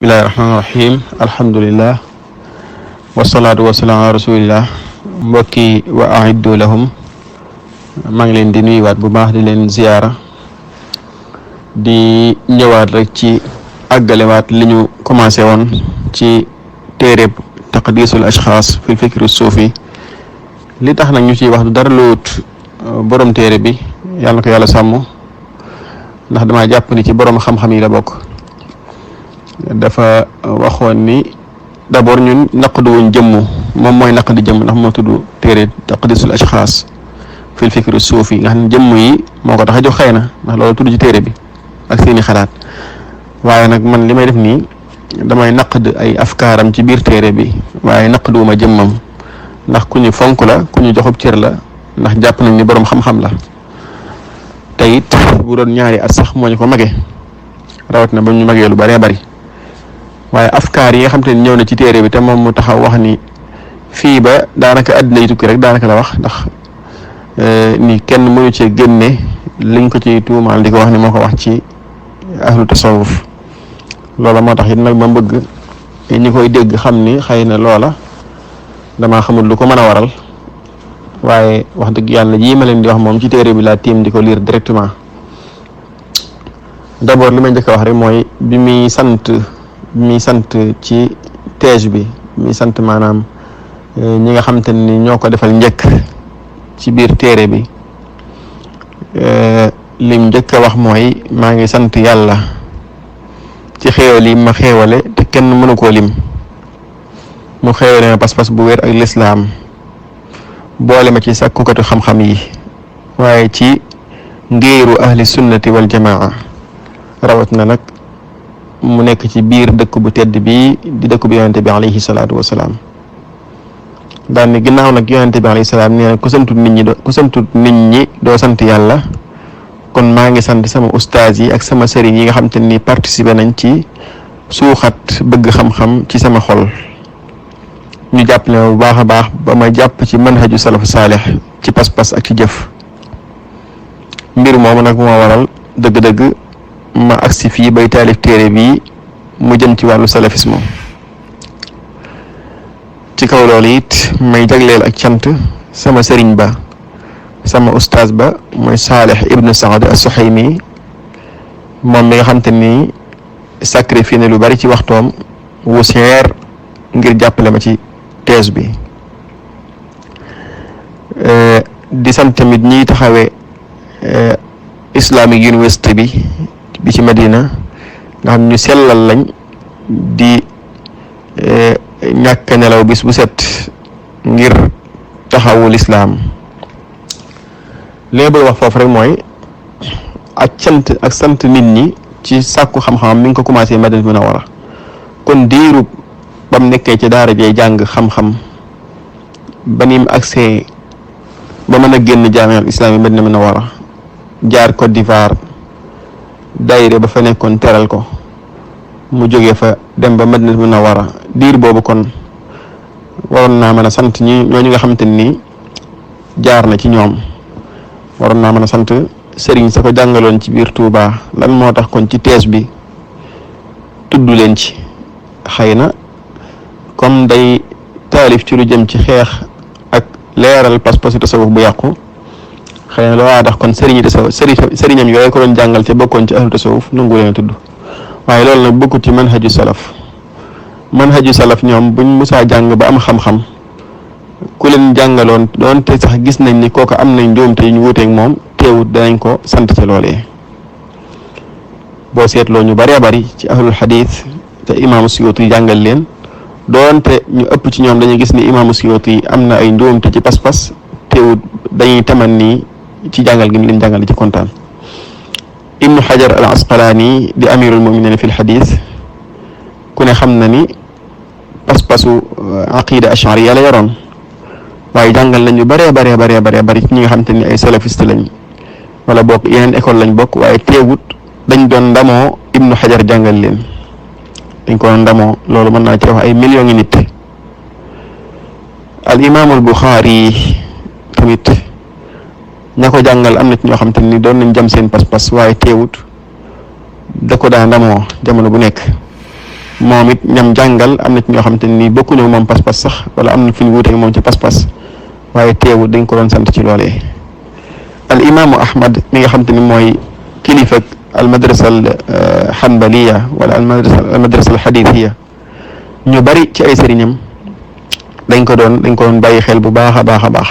bismillahi rahmaani rahim alhamdulillah wasalaatu wasalaam ala rasulillah mbokki wa aiddu lahum maa ngi leen di nuyuwaat bu baax di leen ziyaara di ñëwaat rek ci àggalewaat li ñu commencé woon ci téereb taqdisul ashxaas fil fikri suufi li tax nag ñu ciy wax du dara luut borom téere bi yàlla na ko yàlla sàmm ndax dama jàpp ni ci borom xam-xam yi la bokk. dafa waxoon ni d'abord ñun naqduwuñ jëmm moom mooy naqdi jëmm ndax moo tudd téere taqdisul ashxaas fil fikri suufi nga xam ne jëmm yi moo ko tax a jox xëy na ndax loolu tudd ci téere bi ak seeni xalaat waaye nag man li may def nii damay naqd ay afkaaram ci biir téere bi waaye naqduwuma jëmmam ndax ku ñu fonk la ku ñu joxub cër la ndax jàpp nañ ni boroom xam-xam la te it bu doon ñaari at sax moo ñu ko magee rawat na ba ñu magee lu bëree bëri waaye afkaar yi nga xam te ne ñëw na ci téere bi te moom mu taxaw wax ni fii ba daanaka àddina yi tukki rek daanaka la wax ndax ni kenn mënu cee génne liñ ko ci tuumaal di ko wax ni moo ko wax ci ahlu tasawuf loola moo tax it nag ma bëgg ñi koy dégg xam ni xëy na loola damaa xamul lu ko mën a waral waaye wax dëgg yàlla jii ma leen di wax moom ci téere bi laa tiim di ko lire directement d'abord li may njëkk a wax rek mooy bi muy sant ci thèse bi mi sant maanaam ñi nga xam te ni ñoo ko defal njëkk ci biir téere bi lim njëkk a wax mooy maa ngi sant yàlla ci xéewal yi ma xéewale te kenn mënu koo lim mu xéewale ma pas-pas bu wér ak lislaam boole ma ci sàkkukatu xam-xam yi waaye ci ngéeru ahli sunnati wal jamaa rawat na nag mu nekk ci biir dëkk bu tedd bi di dëkk bu yonente bi alayhi salaatu wasalaam daan ni ginnaaw nag yonente bi alayhi salaam nee na ku santut nit ñi doo sant yàlla kon maa ngi sant sama ustaaz yi ak sama sëriñ yi nga xam te ni participé nañ ci suuxat bëgg xam-xam ci sama xol ñu jàpp ne bu baax a baax ba ma jàpp ci manhaju salafu saalix ci pas-pas ak ci jëf mbir moomu nag moo waral dëgg-dëgg ma agsi fii bay taalif téere bii mu jëm ci wàllu salafisme ci kaw loolu it may jagleel ak cant sama sëriñ ba sama ustaaz ba mooy Saalih ibnu Saad as-Suhaymi moom mi nga xam te ni sacrifié ne lu bari ci waxtoom wu seer ngir jàppale ma ci thèse bi di sant tamit ñiy taxawee Islamic University bi ci Madina nga xam ñu sellal lañ di ñàkk nelaw bis bu set ngir taxawul islaam li nga bëgg wax foofu rek mooy ak cant ak sant nit ñi ci sàkku xam-xam mi ngi ko commencé Madina Munawwara kon diirub ba mu nekkee ci daara jee jàng xam-xam ba ni mu agsee ba mën a génn jaami'al islaami Madina Munawwara jaar Côte d'Ivoire daayira ba fa nekkoon teral ko mu jógee fa dem ba Madina Munawwara diir boobu kon waroon naa mën a sant ñooñu nga xamante ni jaar na ci ñoom waroon naa mën a sant sëriñ sa ko jàngaloon ci biir Touba lan moo tax kon ci thèse bi tudd leen ci xëy na comme day taalif ci lu jëm ci xeex ak leeral pas-pasu tasawuf bu yàqu xëy na loolaa tax kon sëriñam yooyu ko doon jàngal te bokkoon ci ahlu tasawuf nangu leen a tudd waaye loolu nag bokkut ci manhaju salaf ñoom buñ musaa jàng ba am xam-xam ku leen jàngaloon doonte sax gis nañ ni kooku am nañ njuumte yu ñu wuuteeg moom teewut danañ ko sant ci loolee boo seetloo ñu bëree bëri ci ahlul xadiis te imaamu Suyuuti jàngal leen doonte ñu ëpp ci ñoom dañuy gis ni imaamu Suyuuti am na ay njuumte ci pas-pas teewut dañuy taman ni ci jàngal gi ñu leen jàngal ci kontaan ibnu xajar al asqalaani di amirul muminina fi l xadis ku ne xam na ni pas-pasu aqida ashariya la yoroon waaye jàngal nañu bëree bëri ñi nga xam te ni ay salafiste lañ wala bokk yeneen école lañ bokk waaye teewut dañ doon ndamoo ibnu xajar jàngal leen dañ ko doon ndamoo loolu mën naa ci wax ay millions ngi nit al imaamul buxaari tamit ña ko jàngal am na ci ñoo xam te ni doon nañ jam seen pas-pas waaye teewut da ko daa ndamoo jamono bu nekk moom it ñam jàngal am na ci ñoo xamante ni bokkuñu moom pas-pas sax wala am na fu ñu wuuteeg moom ci pas-pas waaye teewul dañ ko doon sant ci loolee. al imaamu Ahmad mi nga xamante ni mooy kilifa al madrasa al hanbaliya wala al madrasa al hadithiya ñu bari ci ay sëriñam dañ ko doon bàyyi xel bu baax a baax a baax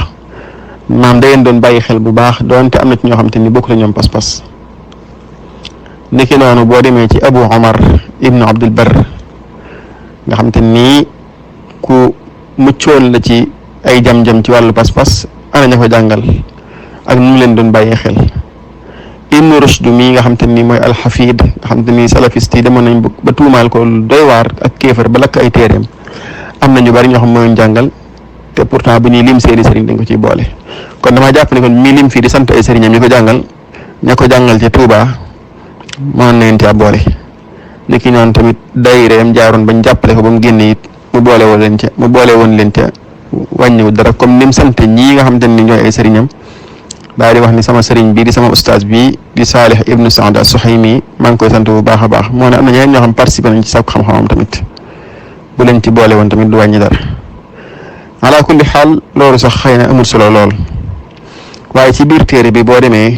maam da leen doon bàyyi xel bu baax doonte am na ci ñoo xamante ni bokk la ñoom pas-pas. niki noonu boo demee ci Abu Omar ibnu Abdul Barr nga xamante ni ku muccoon la ci ay jam-jam ci wàllu pas-pas ana ña ko jàngal ak nu mu leen doon bàyyi xel. Ibnu Rushd mii nga xamante ni mooy alxafid nga xamante ni salafiste yi demoon nañ ba tuumaal ko doy waar ak kéefar ba lakk ay téeréem am na ñu bari ñoo xam mooy jàngal te pourtant bu ñuy lim seeni sëriñ dañ ko ciy boole. kon damaa jàpp ne kon mii lim fii di sant ay sëriñam ña ko jàngal ci Touba mën na leen caa boole. niki noonu tamit daayireem jaaroon bañ jàppale ko ba mu génne it mu boole woon leen ca wàññiwu dara comme ni mu sant ñii nga xamante ni ñooy ay sëriñam. daal di wax ni sama sëriñ bii di sama ustaas bii di Saalih ibnu Saad as-Suhaymi maa ngi koy sant bu baax a baax moo ne am na ñeneen ñoo xam participé nañ ci sàkku xam-xamam tamit bu leen ci boole woon tamit du wàññi dara ala kulli xaal loolu sax xëy na amul solo lool waaye ci biir téere bi boo demee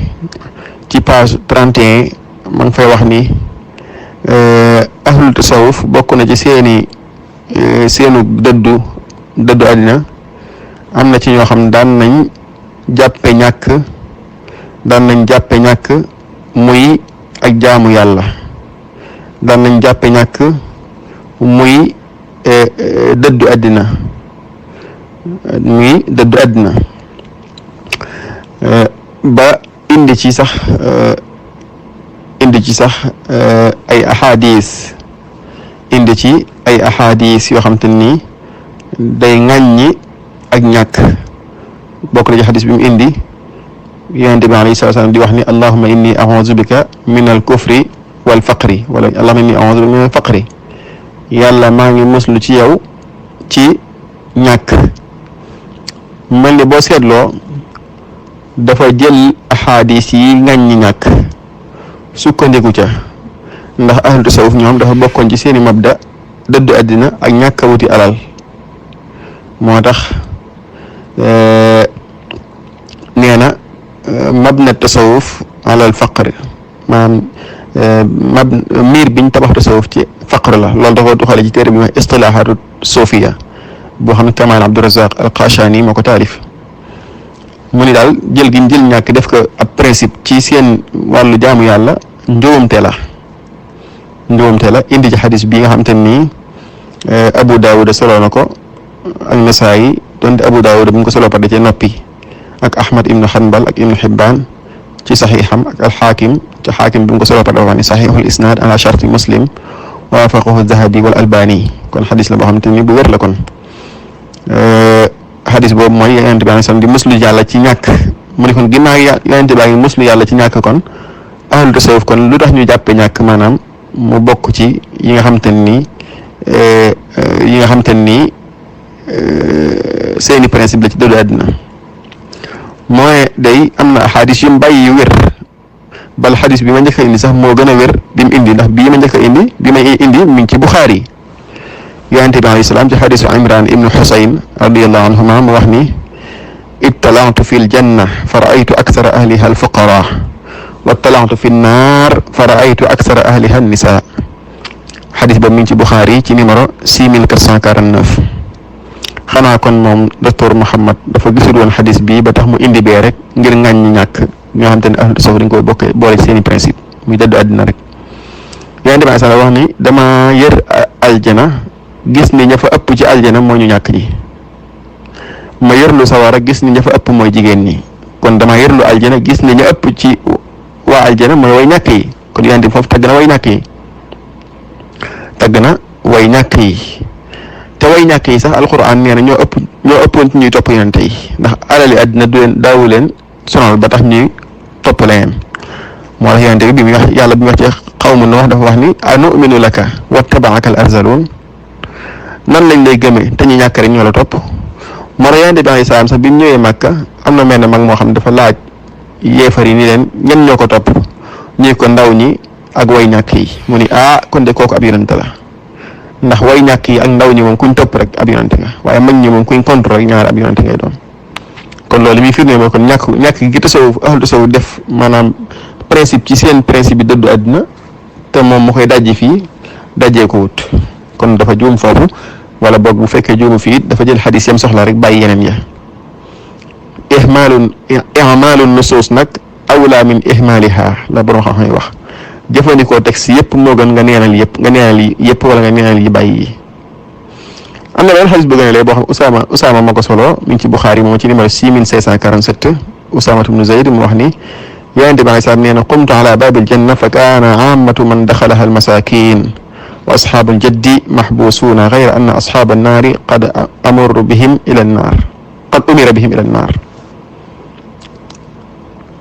ci page 31 ma ngi fay wax ni ahlul tasawuf bokk na ci seenu dëddu àddina am na ci ñoo xam daan nañ jàppe ñàkk muy ak jaamu yàlla daan nañ jàppe ñàkk muy dëddu àddina ba indi ci sax ay ahadis yoo xam te ni day ŋàññi ak ñàkk. bokk na ci xadis bi mu indi yonent bi alayhi salaam di wax ni allahumma inni a'udhu bika min al kufri wal faqri wala allahumma inni a'udhu bika min al faqri yàlla maa ngi muslu ci yow ci ñàkk. mel ni boo seetloo dafa jël ahadis yi ŋàññi ñàkk sukkandiku ca ndax ahlu tasawuf ñoom dafa bokkoon ci seeni mabda dëddu àddina ak ñàkk a wuti alal moo tax nee na mabna tasawuf alal faqr maanaam miir biñ tabax tasawuf ci faqr la loolu dafa doxale ci téere bi mooy istilahaatu suufiya boo xam ne Kamal Abdurazaq al-Qashani moo ko taalif mu ni daal jël gi jël ñàkk def ko ab principe ci seen wàllu jaamu yàlla njuumte la indi ci xadis bi nga xam te ni Abu Dawud solo na ko ak Nasaayi donte Abu Dawud bu ñu ko solo par da cee noppi ak Ahmad ibnu Hanbal ak ibnu Hibbaan ci saxiixam ak alxaakim ci xaakim bu ñu ko solo par da wax ni saxiixul isnaad ala sharti muslim waafaqahu Zahabi wal Albani kon xadis la boo xam te ni bu wér la kon xadis boobu mooy yonent bi alayhi salaam di muslu yàlla ci ñàkk mu ne kon ginnaaw yonent baa ngi muslu yàlla ci ñàkk kon ahlu tasawuf kon lu tax ñu jàppe ñàkk maanaam mu bokk ci yi nga xam te ni seeni principe la ci dëddu àddina mooy day am na xadis yu mbàyyi yu wér bal xadis bi ma njëkk a indi sax moo gën a wér bi mu indi ndax bii ma njëkk a indi bi may indi mi ngi ci Buxaari yonent bi alayhi salaam ci xadisu Imran ibnu Xusayn radiyallahu anhuma mu wax ni ittalaatu fi ljanna fa raaytu aksara ahliha alfuqara wa ittalaatu fi nnaar fa raaytu aksara ahliha annisa xadis ba mi ngi ci Buxaari ci numéro 6449 xanaa kon moom docteur Mouhammad dafa gisul woon xadis bii ba tax mu indi bee rek ngir ŋàññi ñàkk ñoo xam te ne ahlu tasawuf dañ koy bokkee boole seeni principe muy dëddu àddina rek yonent bi sallallahu wax ni dama yër aljana gis ni ña fa ëpp ci aljana moo ñu ñàkk ñi ma yërlu sawara gis ni ña fa ëpp mooy jigéen ñi kon dama yërlu aljana gis ni ña ëpp ci waa aljana mooy way ñàkk yi kon yonent bi foofu tagg na way ñàkk yi te way ñàkk yi sax alquran nee na ñoo ëppoon ci ñuy topp yonente yi ndax alali àddina daawu leen sonal ba tax ñuy topp leneen moo tax yonente bi muy wax yàlla bi muy wax ci xawmu nu wax dafa wax ni anu'minu laka wattabaaka al arzaluun nan lañ lay gëmee te ñu ñàkk rek ñoo la topp moo tax yonente bi alayhi salaam sax bi mu ñëwee Màkka am na mel ne mag moo xam ne dafa laaj yéefar yi ni leen ñen ñoo ko topp ñuy ko ndaw ñi ak way ñàkk yi mu ni kon de kooku ab yonente la ndax way ñàkk yi ak ndaw ñi moom kuñ topp rek ab yonante nga waaye mag ñi moom kuñ contre rek ñaar ab yonante ngay doon kon loolu mi firnde mooy kon ñàkk gi tasawuf ahlu tasawuf def maanaam principe ci seen principe bi dëddu àdduna te moom mu koy dajji fii dajjee ko wut kon dafa juum foofu wala boog bu fekkee juumu fii dafa jël xadis yam soxla rek bàyyi yeneen ya ihmaalun nusuus nag awla min ihmaaliha la borom xam-xam yi wax jëfandikoo texte yëpp moo gën nga neenal yëpp wala nga neenal yi bàyyi yi am na benn xadis bu gën a lee boo xam Usaama ma ko solo mi ngi ci Buxaari moom ci numéro 6547 Usaama ibnu Zayd mu wax ni yonent bi alayhi salaam nee na qumtu ala baabil janna fa kaana aamatu man daxalaha almasaakin wa asxaabu aljaddi maxbuusuuna gayra anna asxaaba annaari qad amuru bihim ila annaar qad umira bihim ila annaar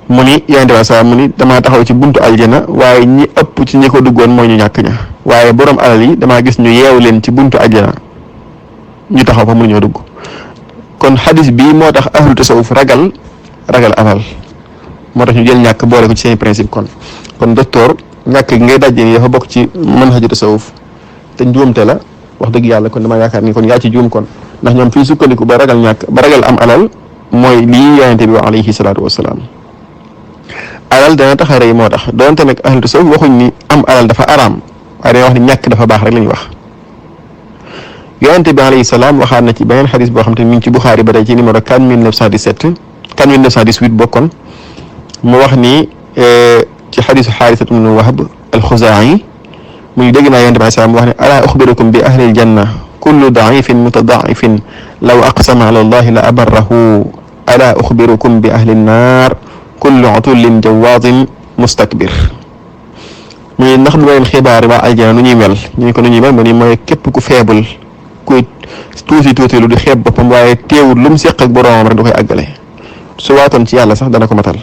mu ni yonent bi alayhi salaam mu ni damaa taxaw ci buntu aljana waaye ñi ëpp ci ñi ko duggoon mooy ñu ñàkk ña waaye borom alal yi damaa gis ñu yeew leen ci buntu aljana ñu taxaw fa mënuñoo dugg kon xadis bii moo tax ahlu tasawuf ragal alal moo tax ñu jël ñàkk boole ko ci seen principe kon docteur ñàkk gi ngay dajje ni dafa bokk ci manhaju tasawuf te njuumte la wax dëgg yàlla kon dama yaakaar ni kon yaa ci juum kon ndax ñoom fii sukkandiku ba ragal am alal mooy lii yonente bi wax alayhi salaatu wasalaam alal dana tax a rëy moo tax doonte nag ahlu tasawuf waxuñ ni am alal dafa araam waaye dañuy wax ni ñàkk dafa baax rek la ñuy wax yonente bi alayhi salaam waxaat na ci beneen xadis boo xam te mi ngi ci Buxaari ba tey ci numéro 4918 bokkoon mu wax ni ci xadisu Xaarisatu bnu Wahb alxuzaayi muy dégg naa yonente bi alayhi salaam mu wax ne alaa uxbirukum bi ahlil janna kullu daifin mutadaifin law aqsama ala allahi la abarrahu alaa uxbirukum bi ahli nnaar kullu utullin jawaadin mustakbir muy ndax du leen xibaar waa aljana nu ñuy mel ñu ko nu ñuy mel mu ni mooy képp ku feebul kuy tuuti lu di xeeb boppam waaye teewul lu mu seq ak boroomam rek da koy àggale su waatoon ci yàlla sax dana ko matal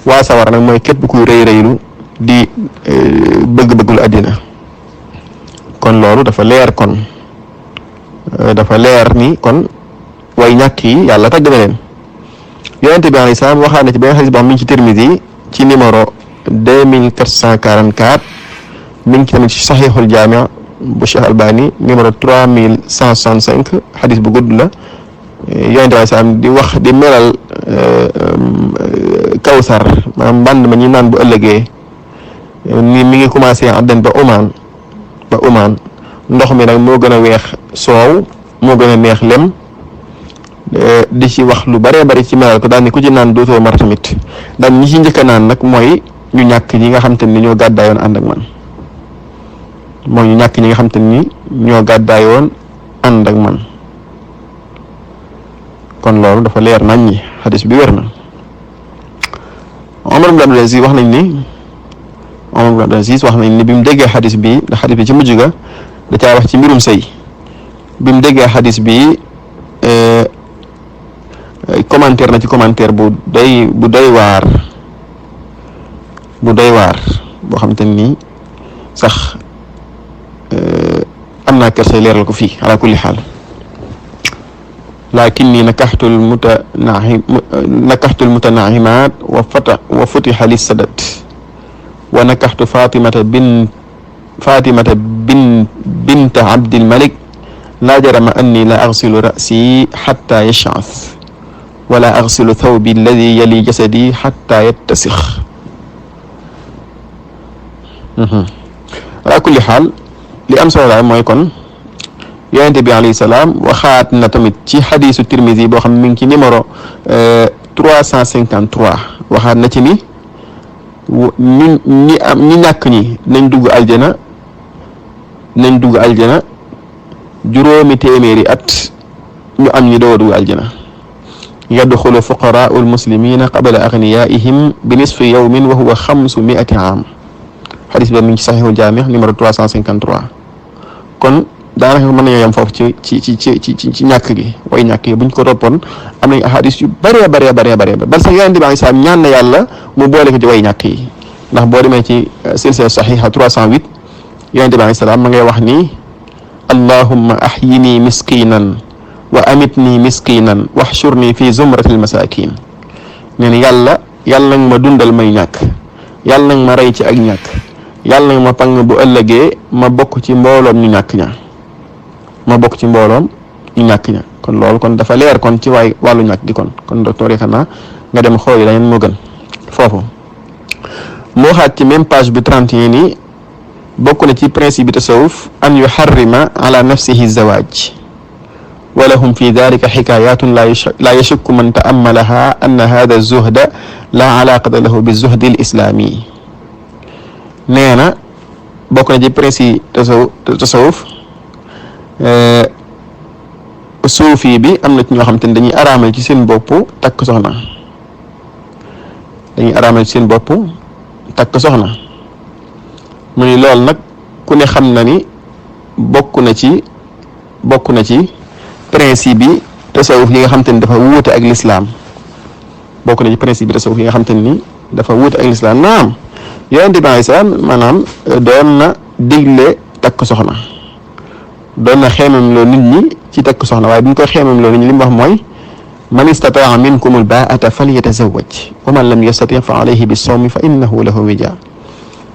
waa sawar nag mooy képp kuy rëylu di bëgg-bëggul àddina kon loolu dafa leer ni kon way ñàkk yi yàlla tagg na leen yonente bi alayhi salaam waxaat na ci benn xadis boo xam mi ngi ci Tirmidi ci numéro 2444 mi ngi ci tamit ci saxiixul jaami bu Cheikh Albani numéro 3165 xadis bu gudd la yonente bi alayhi salaam di wax di melal kawsar maanaam mbànd ma ñi naan bu ëllëgee ni mi ngi commencé addan ba umaan ndox mi nag moo gën a weex soow moo gën a neex lem di ci wax lu bëree bëri ci melal ko daal ni ku ci naan dootoo mar tamit daal ñi ci njëkk a naan nag mooy ñu ñàkk ñi nga xam te ni ñoo gàddaayoon ànd ak man kon loolu dafa leer nañ ñi xadis bi wér na Omar ibn Abdul Aziz wax nañ ni bi mu déggee xadis bi ndax xadis bi ci mujj ga da caa wax ci mbirum sëy bi mu déggee xadis bi commentaire na ci commentaire bu doy waar boo xam te ni sax am naa kersa leeral ko fii ala kulli xaal lakinni nakaxtu almutanaimat wa futixa lissadat wa nakaxtu fatimata binta abdilmalik laa jarama anni la agsilu rasi xatta yashcas wala agsilu thawbi alladi yali jasadi xatta yattasix ala kulli xaal li am solo daal mooy kon yonente bi alayhi salaam waxaat na tamit ci xadisu Tirmidi boo xam ne mi ngi ci numéro 353 waxaat na ci ni ñi ñàkk ñi nañ dugg aljana juróomi téeméeri at ñu am ñi doo dugg aljana yadxulu fuqaraau almuslimina qabla agniyaihim bi nisfi yawmin wa huwa 500 aam xadis ba mi ngi ci saxiixul jaami numéro 353 kon daanaka mën nañoo yem foofu ci ñàkk gi way ñàkk yi buñ ko toppoon am nañ ahadis yu bëree bal sax yonente bi alayhi salaam ñaan na yàlla mu boole ko ci way ñàkk yi ndax boo demee ci silsila saxiixa 308 yonente bi alayhi salaam ma ngay wax ni allahumma ahyini miskinan wa amitni miskinan waxshurni fi zumratil masakin nee na yàlla nag ma dundal may ñàkk yàlla nag ma rey ci ak ñàkk yàlla nag ma pang bu ëllëgee ma bokk ci mbooloom ñu ñàkk ña ma bokk ci mbooloom ñu ñàkk ña kon loolu kon dafa leer kon ci wàllu ñàkk gi kon docteur yi xanaa nga dem xool yi leneen moo gën foofu. moo xaat ci même page bi 31 nii bokk na ci principe bi tasawuf an yuharrima ala nafsihi zawaaj wa lahum fi dalika xikaayatun la yashukku man ta'ammalaha anna hada zuhda la alaqata lahu bi zuhdi al islami. nee na bokk na ci principe tasawuf suufi bi am na ci ñoo xam te ne dañuy araamal ci seen bopp takk soxna mu ni loolu nag ku ne xam na ni bokk na ci principe bi tasawuf yi nga xam te ni dafa wuute ak lislaam bokk na ci principe bi tasawuf yi nga xam te ni dafa wuute ak lislaam naam Yonent bi alayhi salaam maanaam doon na digle takk soxna doon na xeemam loo nit ñi ci takk soxna waaye bu ñu koy xeemam loo nit ñi li mu wax mooy man istataa minkum al-baa'ata falyatazawwaj wa man lam yastati fa alayhi bis-sawmi fa innahu lahu wija.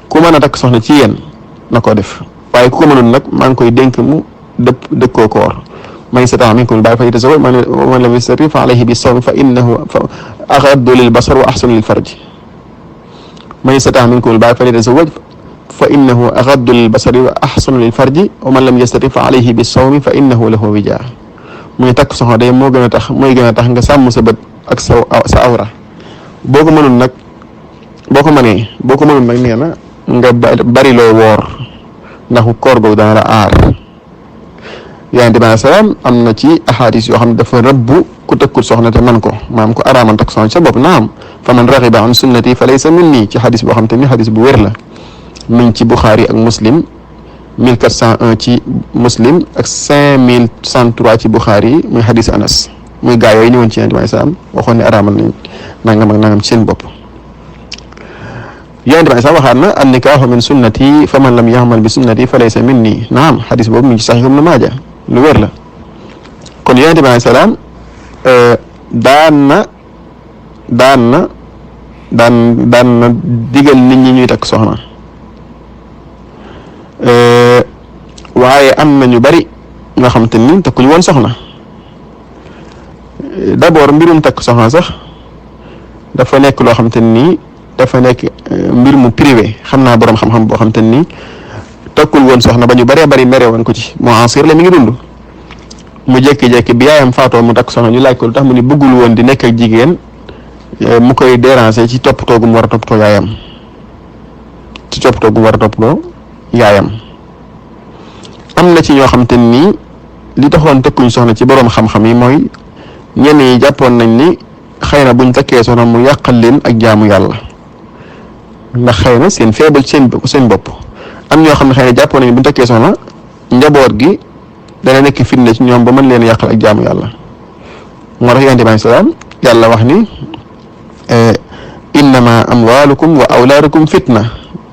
ku mën a takk soxna ci yéen na ko def waaye ku ko mënul nag maa ngi koy dénk mu dëkkoo koor man istataa minkum al-baa'ata falyatazawwaj wa man lam yastati fa alayhi bis-sawmi fa innahu aghaddu lil-basari wa ahsanu lil-farji man istataa minkum al-baa'ata falyatazawwaj fa innahu aghaddu lil-basari wa ahsanu lil-farji wa man lam yastati fa alayhi bis-sawmi fa innahu lahu wija. muy takk soxna day mooy gën a tax nga sàmm sa bët ak sa awra boo ko mënul nag nee na nga bari loo woor ndax koor googu dana la aar. Yonent bi salaam am na ci ahadis yoo xam ne dafa rëbbu ku tëkkul soxna te man ko maam ko araaman takk soxna ci sa bopp naam fa man raxiba an sunnati fa laysa minni ci xadis boo xam te ni xadis bu wér la mi ngi ci Bukhari ak Muslim 1401 ci Muslim ak 5103 ci Bukhari yi muy xadis Anas muy gaa yooyu ñëwoon ci Yonent bi salaam waxoon ne araamal nañ nangam ak nangam ci seen bopp. Yonent bi salaam waxaat na an nikaahu min sunnati fa man lam ya'mal bi sunnati fa laysa minni naam xadis boobu mi ngi ci Sahih Ibn Maaja lu wér la kon Yonent bi salaam daan na digal nit ñi ñuy takk soxna waaye am na ñu bari ñoo xam te ni takkuñu woon soxna d'abord mbirum takk soxna sax dafa nekk loo xam te ni dafa nekk mbir mu privé xam naa boroom xam-xam boo xam te ni takkul woon soxna ba ñu baree bari mere woon ko ci Mu'asir la mi ngi dund mu jékki-jékki bi yaayam faatoo mu takk soxna ñu laaj ko lu tax mu ni bëggul woon di nekk ak jigéen mu koy déranger ci toppatoo gu mu war a toppatoo yaayam am na ci ñoo xam te ni li taxoon takkuñ soxna ci boroom xam-xam yi mooy ñenn yi jàppoon nañ ni xëy na buñ takkee soxna mu yàqal leen ak jaamu yàlla ndax xëy na seen feebal seen bopp am ñoo xam ne xëy na jàppoon nañ buñ takkee soxna njaboot gi dana nekk fitna ci ñoom ba mën leen yàqal ak jaamu yàlla moo tax Yonent bi salaam yàlla wax ni innama amwalukum wa awlaadukum fitna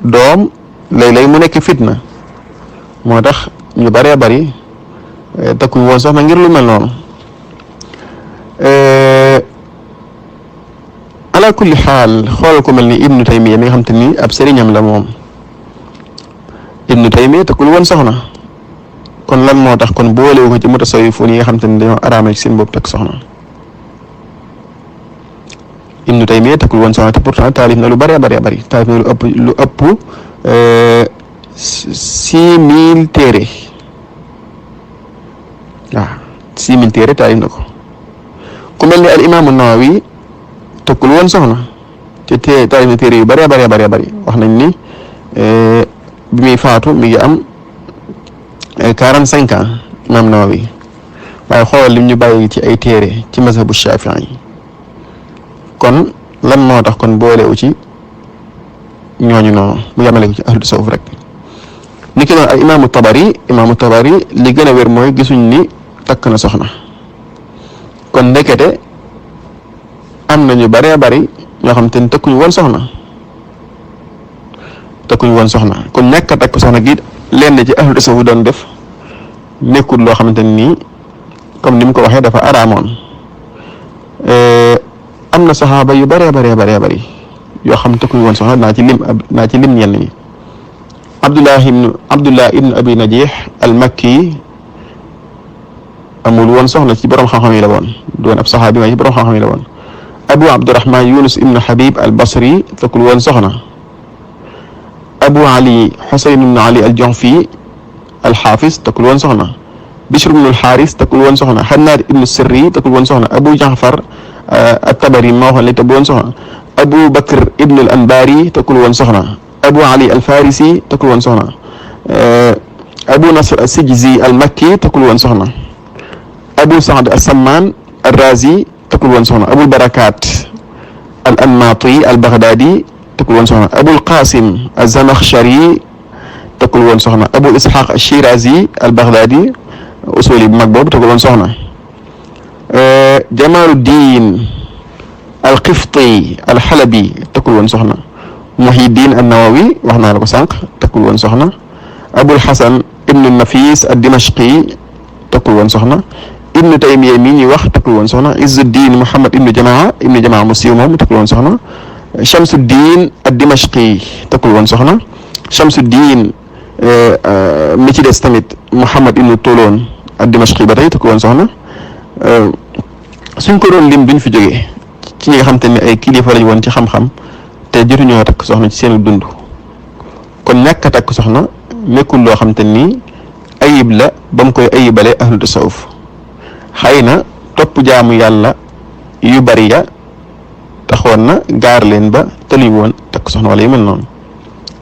doom léeg-léeg mu nekk fitna moo tax ñu baree bari takkuñ woon soxna ngir lu mel noonu ala kulli xaal xoolal ko mel ni Ibnu Taymiya mi nga xam te ni ab sëriñam la moom Ibnu Taymiya takkul woon soxna kon lan moo tax kon boolewu ko ci mutasawwifuun yi nga xam te ni dañoo araamal ci seen bopp takk soxna Ibnu Taymiya takkul woon soxna te pourtant taalif na lu bëree bëri taalif na lu ëpp 6000 téere waaw 6000 téere taalif na ko ku mel ni al imaamu Nawawi takkul woon soxna te taalif na téere yu bëree bëri wax nañ ni bi muy faatu mi ngi am 45 ans imaam Nawawi waaye xoolal lim ñu bàyyi ci ay téere ci mazhabu Shaafi'i kon lan moo tax kon boolewu ci ñooñu noonu mu yamale ko ci ahlu tasawuf rek ni ki noonu al imaamu Tabari li gën a wér mooy gisuñ ni takk na soxna kon ndekete am na ñu bëree bëri ñoo xam te ni takkuñu woon soxna kon ñàkk a takk soxna gi lenn ci ahlu tasawuf doon def nekkul loo xamante ni comme ni mu ko waxee dafa araamoon am na saxaaba yu bëree bëri yoo xam takkuñu woon soxna naa ci lim ñenn ñi Abdullah ibn Abi Najih al-Makki amul woon soxna ci borom xam-xam yi la woon doon ab saxaabi waaye ci borom xam-xam yi la woon. Abu Abdurrahman Yunus ibnu Habib al Basri takkul woon soxna. Abu Ali Xusayn ibnu Ali al Juhfi al Xaafis takkul woon soxna. Bishr ibnu al Xaaris takkul woon soxna. Hannaad ibnu Sirri takkul woon soxna. Abu Jaafar at-Tabari ma waxoon li takkul woon soxna. Abu Bakr ibnu al Anbari takkul woon soxna. Abu Ali al Farisi takkul woon soxna. Abu Nasr al Sijzi al Makki takkul woon soxna. Abu Saad al Samman al Razi takkul woon soxna. Abul Barakaat al Anmaati al Baghdadi takkul woon soxna. Abul Qasim al Zamakhshari takkul woon soxna. Abu Ishaq al Shirazi al Baghdadi usuli bu mag boobu takkul woon soxna. Jamaluddin al Qifti al Halabi takkul woon soxna. Muhyiddin an Nawawi wax naa la ko sànq takkul woon soxna. Abul Hasan ibnu Nafis ad Dimashqi takkul woon soxna. Ibnu Taymiya mii ñuy wax takkul woon soxna. Izzuddin Muhammad ibnu Jamaa mu siiw moom takkul woon soxna. Shamsuddin ad Dimashqi takkul woon soxna. Shamsuddin mi ci des tamit Muhammad ibnu Toloon ad Dimashqi ba tey takkul woon soxna. suñ ko doon lim duñ fi jógee ci ñi nga xam te ne ay kilifa lañ woon ci xam-xam te jotuñoo takk soxna ci seen dund kon ñàkk a takk soxna nekkul loo xam te ni ayib la ba mu koy ayibale ahlu tasawuf xëy na topp jaamu yàlla yu bari ya taxoon na gaar leen ba tëluñ woon takk soxna wala yu mel noonu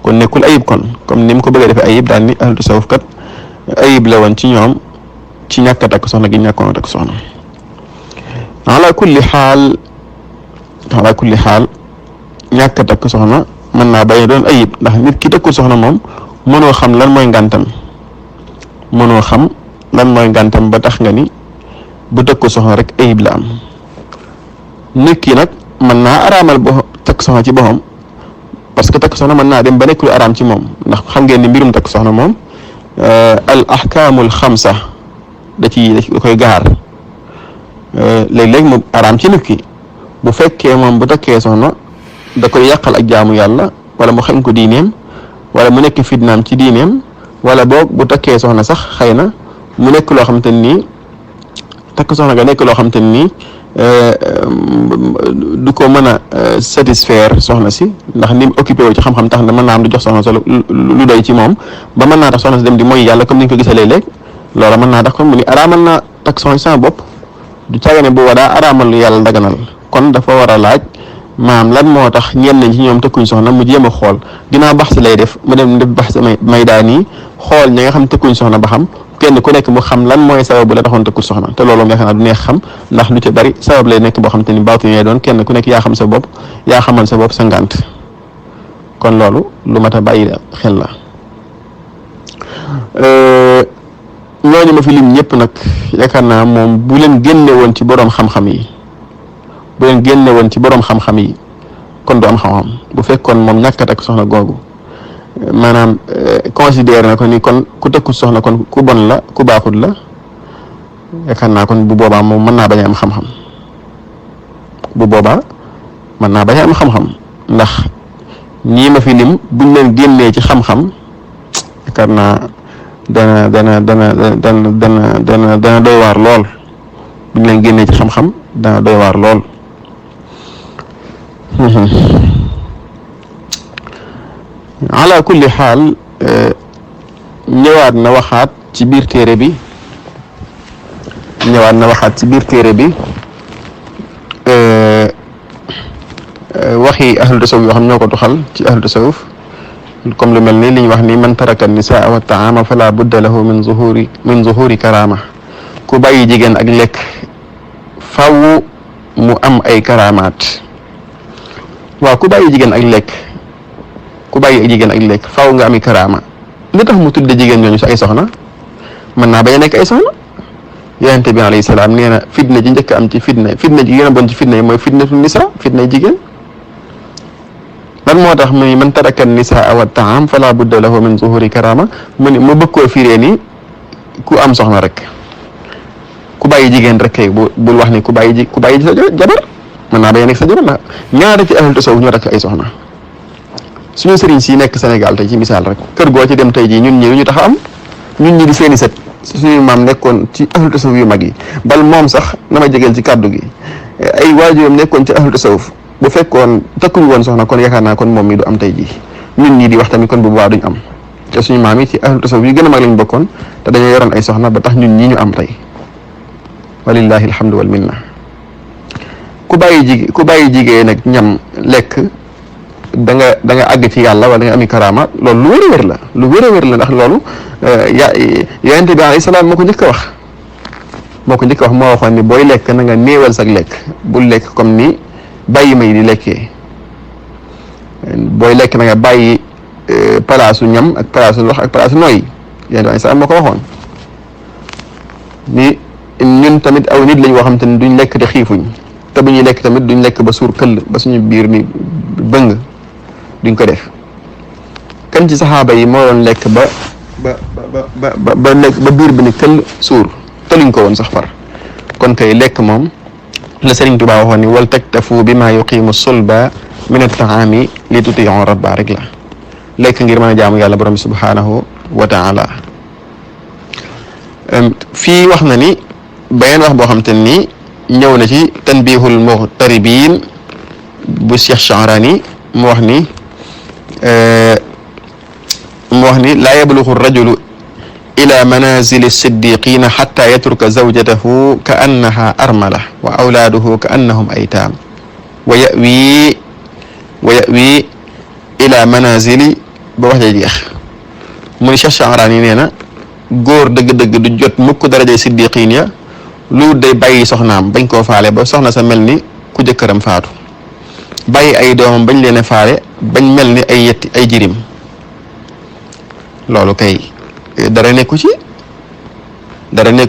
kon nekkul ayib kon comme ni mu ko bëggee defee ayib daal ni ahlu tasawuf kat ayib la woon ci ñoom ci ñàkk a takk soxna gi ñàkkoon a takk soxna ala kulli xaal ñàkk a takk soxna mën naa bañ a doon ayib ndax nit ki takkul soxna moom mënoo xam lan mooy ngàntam ba tax nga ni bu takkul soxna rek ayib la am nit ki nag mën naa araamal takk soxna ci boppam parce que takk soxna mën naa dem ba nekk lu araam ci moom ndax xam ngeen ni mbirum takk soxna moom al ahkaamul xamsa da koy gaar léeg-léeg mu araam ci nit ki bu fekkee moom bu takkee soxna da koy yàqal ak jaamu yàlla wala mu xañ ko diineem wala mu nekk fitnaam ci diineem wala boog bu takkee soxna sax xëy na mu nekk loo xamante ni takk soxna nga nekk loo xamante ni du ko mën a satisfaire soxna si ndax ni mu occupé wu ci xam-xam tax na mën naa am du jox soxna sa lu doy ci moom ba mën naa tax soxna si dem di mooy yàlla comme ni ñu ko gisee léeg-léeg loola mën naa tax kon mu ni araamal naa takk soxna si sama bopp du caagane bu daa araamal lu yàlla daganal kon dafa war a laaj maam lan moo tax ñenn ci ñoom tëkkuñ soxna mu jéem a xool ginnaaw bax si lay def mu dem def bax si may daa nii xool ñi nga xam tëkkuñ soxna ba xam kenn ku nekk mu xam lan mooy sabab bu la taxoon tëkkul soxna te loolu yaakaar naa du neex xam ndax lu ci bari sabab lay nekk boo xam te ni baatu ñooy doon kenn ku nekk yaa xam sa bopp yaa xamal sa bopp sa ngànt kon loolu lu mat a bàyyi xel la ñooñu ma fi lim ñëpp nag yaakaar naa moom bu leen génne woon ci boroom xam-xam yi kon du am xam-xam bu fekkoon moom ñàkk a takk soxna googu maanaam considéré na ko ni kon ku tëkkul soxna kon ku bon la ku baaxul la yaakaar naa kon bu boobaa moom mën naa bañ a am xam-xam ndax ñii ma fi lim buñ leen génnee ci xam-xam yaakaar naa dana doy waar lool buñ leen génnee ci xam-xam dana doy waar lool ala kulli xaal ñëwaat na waxaat ci biir téere bi waxi ahlu tasawuf yoo xam ñoo ko tuxal ci ahlu tasawuf comme lu mel ni li ñu wax ni man taraka nisaa wa taama fala budda lahu min zuhuri karama ku bàyyi jigéen ak lekk faw mu am ay karamaat waaw ku bàyyi jigéen ak lekk faw nga ami karama li tax mu tudde jigéen ñooñu si ay soxna mën naa bañ a nekk ay soxna yonente bi alayhi salaam nee na fitna ji njëkk am ci fitna ji gën a bon ci fitna yi mooy fitnatu nisa fitna jigéen lan moo tax muy man taraka nisaa wa taam fala budda lahu min zuhuri karama mu bëgg koo firee ni ku am soxna rek ku bàyyi jigéen rek kay bul wax ni ku bàyyi sa jabar mën naa bañ a nekk sa jabar ndax ñaata ci ahlu tasawuf ñoo takk ay soxna suñu sëriñ si nekk Sénégal tey ci misaal rek kër goo ci dem tey jii ñun ñi ñu tax am ñun ñi di seeni set suñu maam nekkoon ci ahlu tasawuf yu mag yi bal moom sax na ma jegeel ci kàddu gi ay waajuram nekkoon ci ahlu tasawuf bu fekkoon takkuñu woon soxna kon yaakaar naa kon moom mi du am tey jii ñun ñii di wax tamit kon bu boobaa duñ am te suñu maam yi ci ahlu tasawuf yi gën a mag lañ bokkoon te dañoo yoroon ay soxna ba tax ñun ñii ñu am tey walillahi alhamdu wal minna. ku bàyyi jigéen nag ñam lekk da nga àgg ci yàlla wala nga ami karaama loolu lu wér a wér la ndax loolu yonente bi alayhi salaam moo ko njëkk a wax moo waxoon ni booy lekk na nga néewal sag lekk bul lekk comme ni bàyyi may di lekkee booy lekk na nga bàyyi palaasu ñam ak palaasu ndox ak palaasu nooy yonente bi alayhi salaam moo ko waxoon ni ñun tamit aw nit lañ woo xam te ne duñ lekk te xiifuñ te bu ñuy lekk tamit duñ lekk ba suur këll ba suñu biir ni bëng duñ ko def kan ci saxaaba yi moo doon lekk ba lekk ba biir bi ni këll suur te luñ ko woon sax far kon kay lekk moom la Sëriñ Tuubaa waxoon ni wal taktafu bi maa yuqimu sulba min at-taami li tuti'u rabba rek la lekk ngir mën a jaamu yàlla borom subhanahu wa taala fii wax na ni beneen wax boo xam te ni ñëw na ci tanbihul mughtaribin bu Cheikh Sha'rani mu wax ni laa yablughu rajulu ila manazili siddiqina xatta yatruka zawjatahu ka annaha armala wa awlaaduhu ka annahum aytaam wa yawi ila manazili ba wax ja jeex mu ni Cheikh Sha'rani nee na góor dëgg-dëgg du jot mukk darajay siddiqin ya lu day bàyyi soxnaam bañ koo faale ba soxna sa mel ni ku jëkkëram faatu bàyyi ay doomam bañ leen a faale bañ mel ni ay jirim loolu kay dara nekku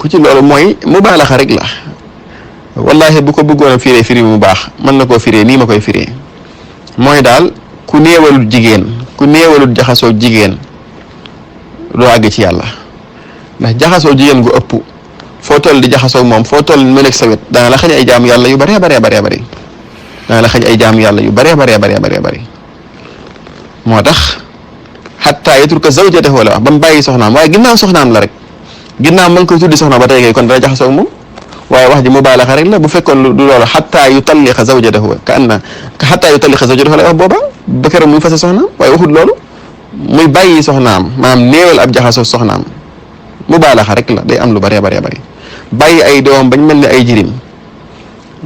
ci loolu mooy mubaalaxa rek la wallahi bu ko bëggoon a firee firi mu baax mën na koo firee nii ma koy firee mooy daal ku néewalul jigéen ku néewalul jaxasoo jigéen doo àgg ci yàlla ndax jaxasoo jigéen gu ëpp foo toll di jaxasoo moom foo toll meleeg sa wet dana la xañ ay jaamu yàlla yu bëree bëri dana la xañ ay jaamu yàlla yu bëree bëri moo tax xataa yatruka zawjatahu la wax ba mu bàyyi soxnaam waaye ginnaaw soxnaam la rek ginnaaw ma ngi koy tuddi soxna ba tey kay kon dana jaxasoo moom waaye wax ji mubaalaxa rek la bu fekkoon du loolu xataa yutalliqa zawjatahu xataa yutalliqa zawjatahu la wax booba ba keroog muy fase soxnaam waaye waxut loolu muy bàyyi soxnaam maanaam néewal ab jaxasoo soxnaam mubaalaxa rek la day am lu bëree bëri bàyyi ay doom bañ mel ni ay jirim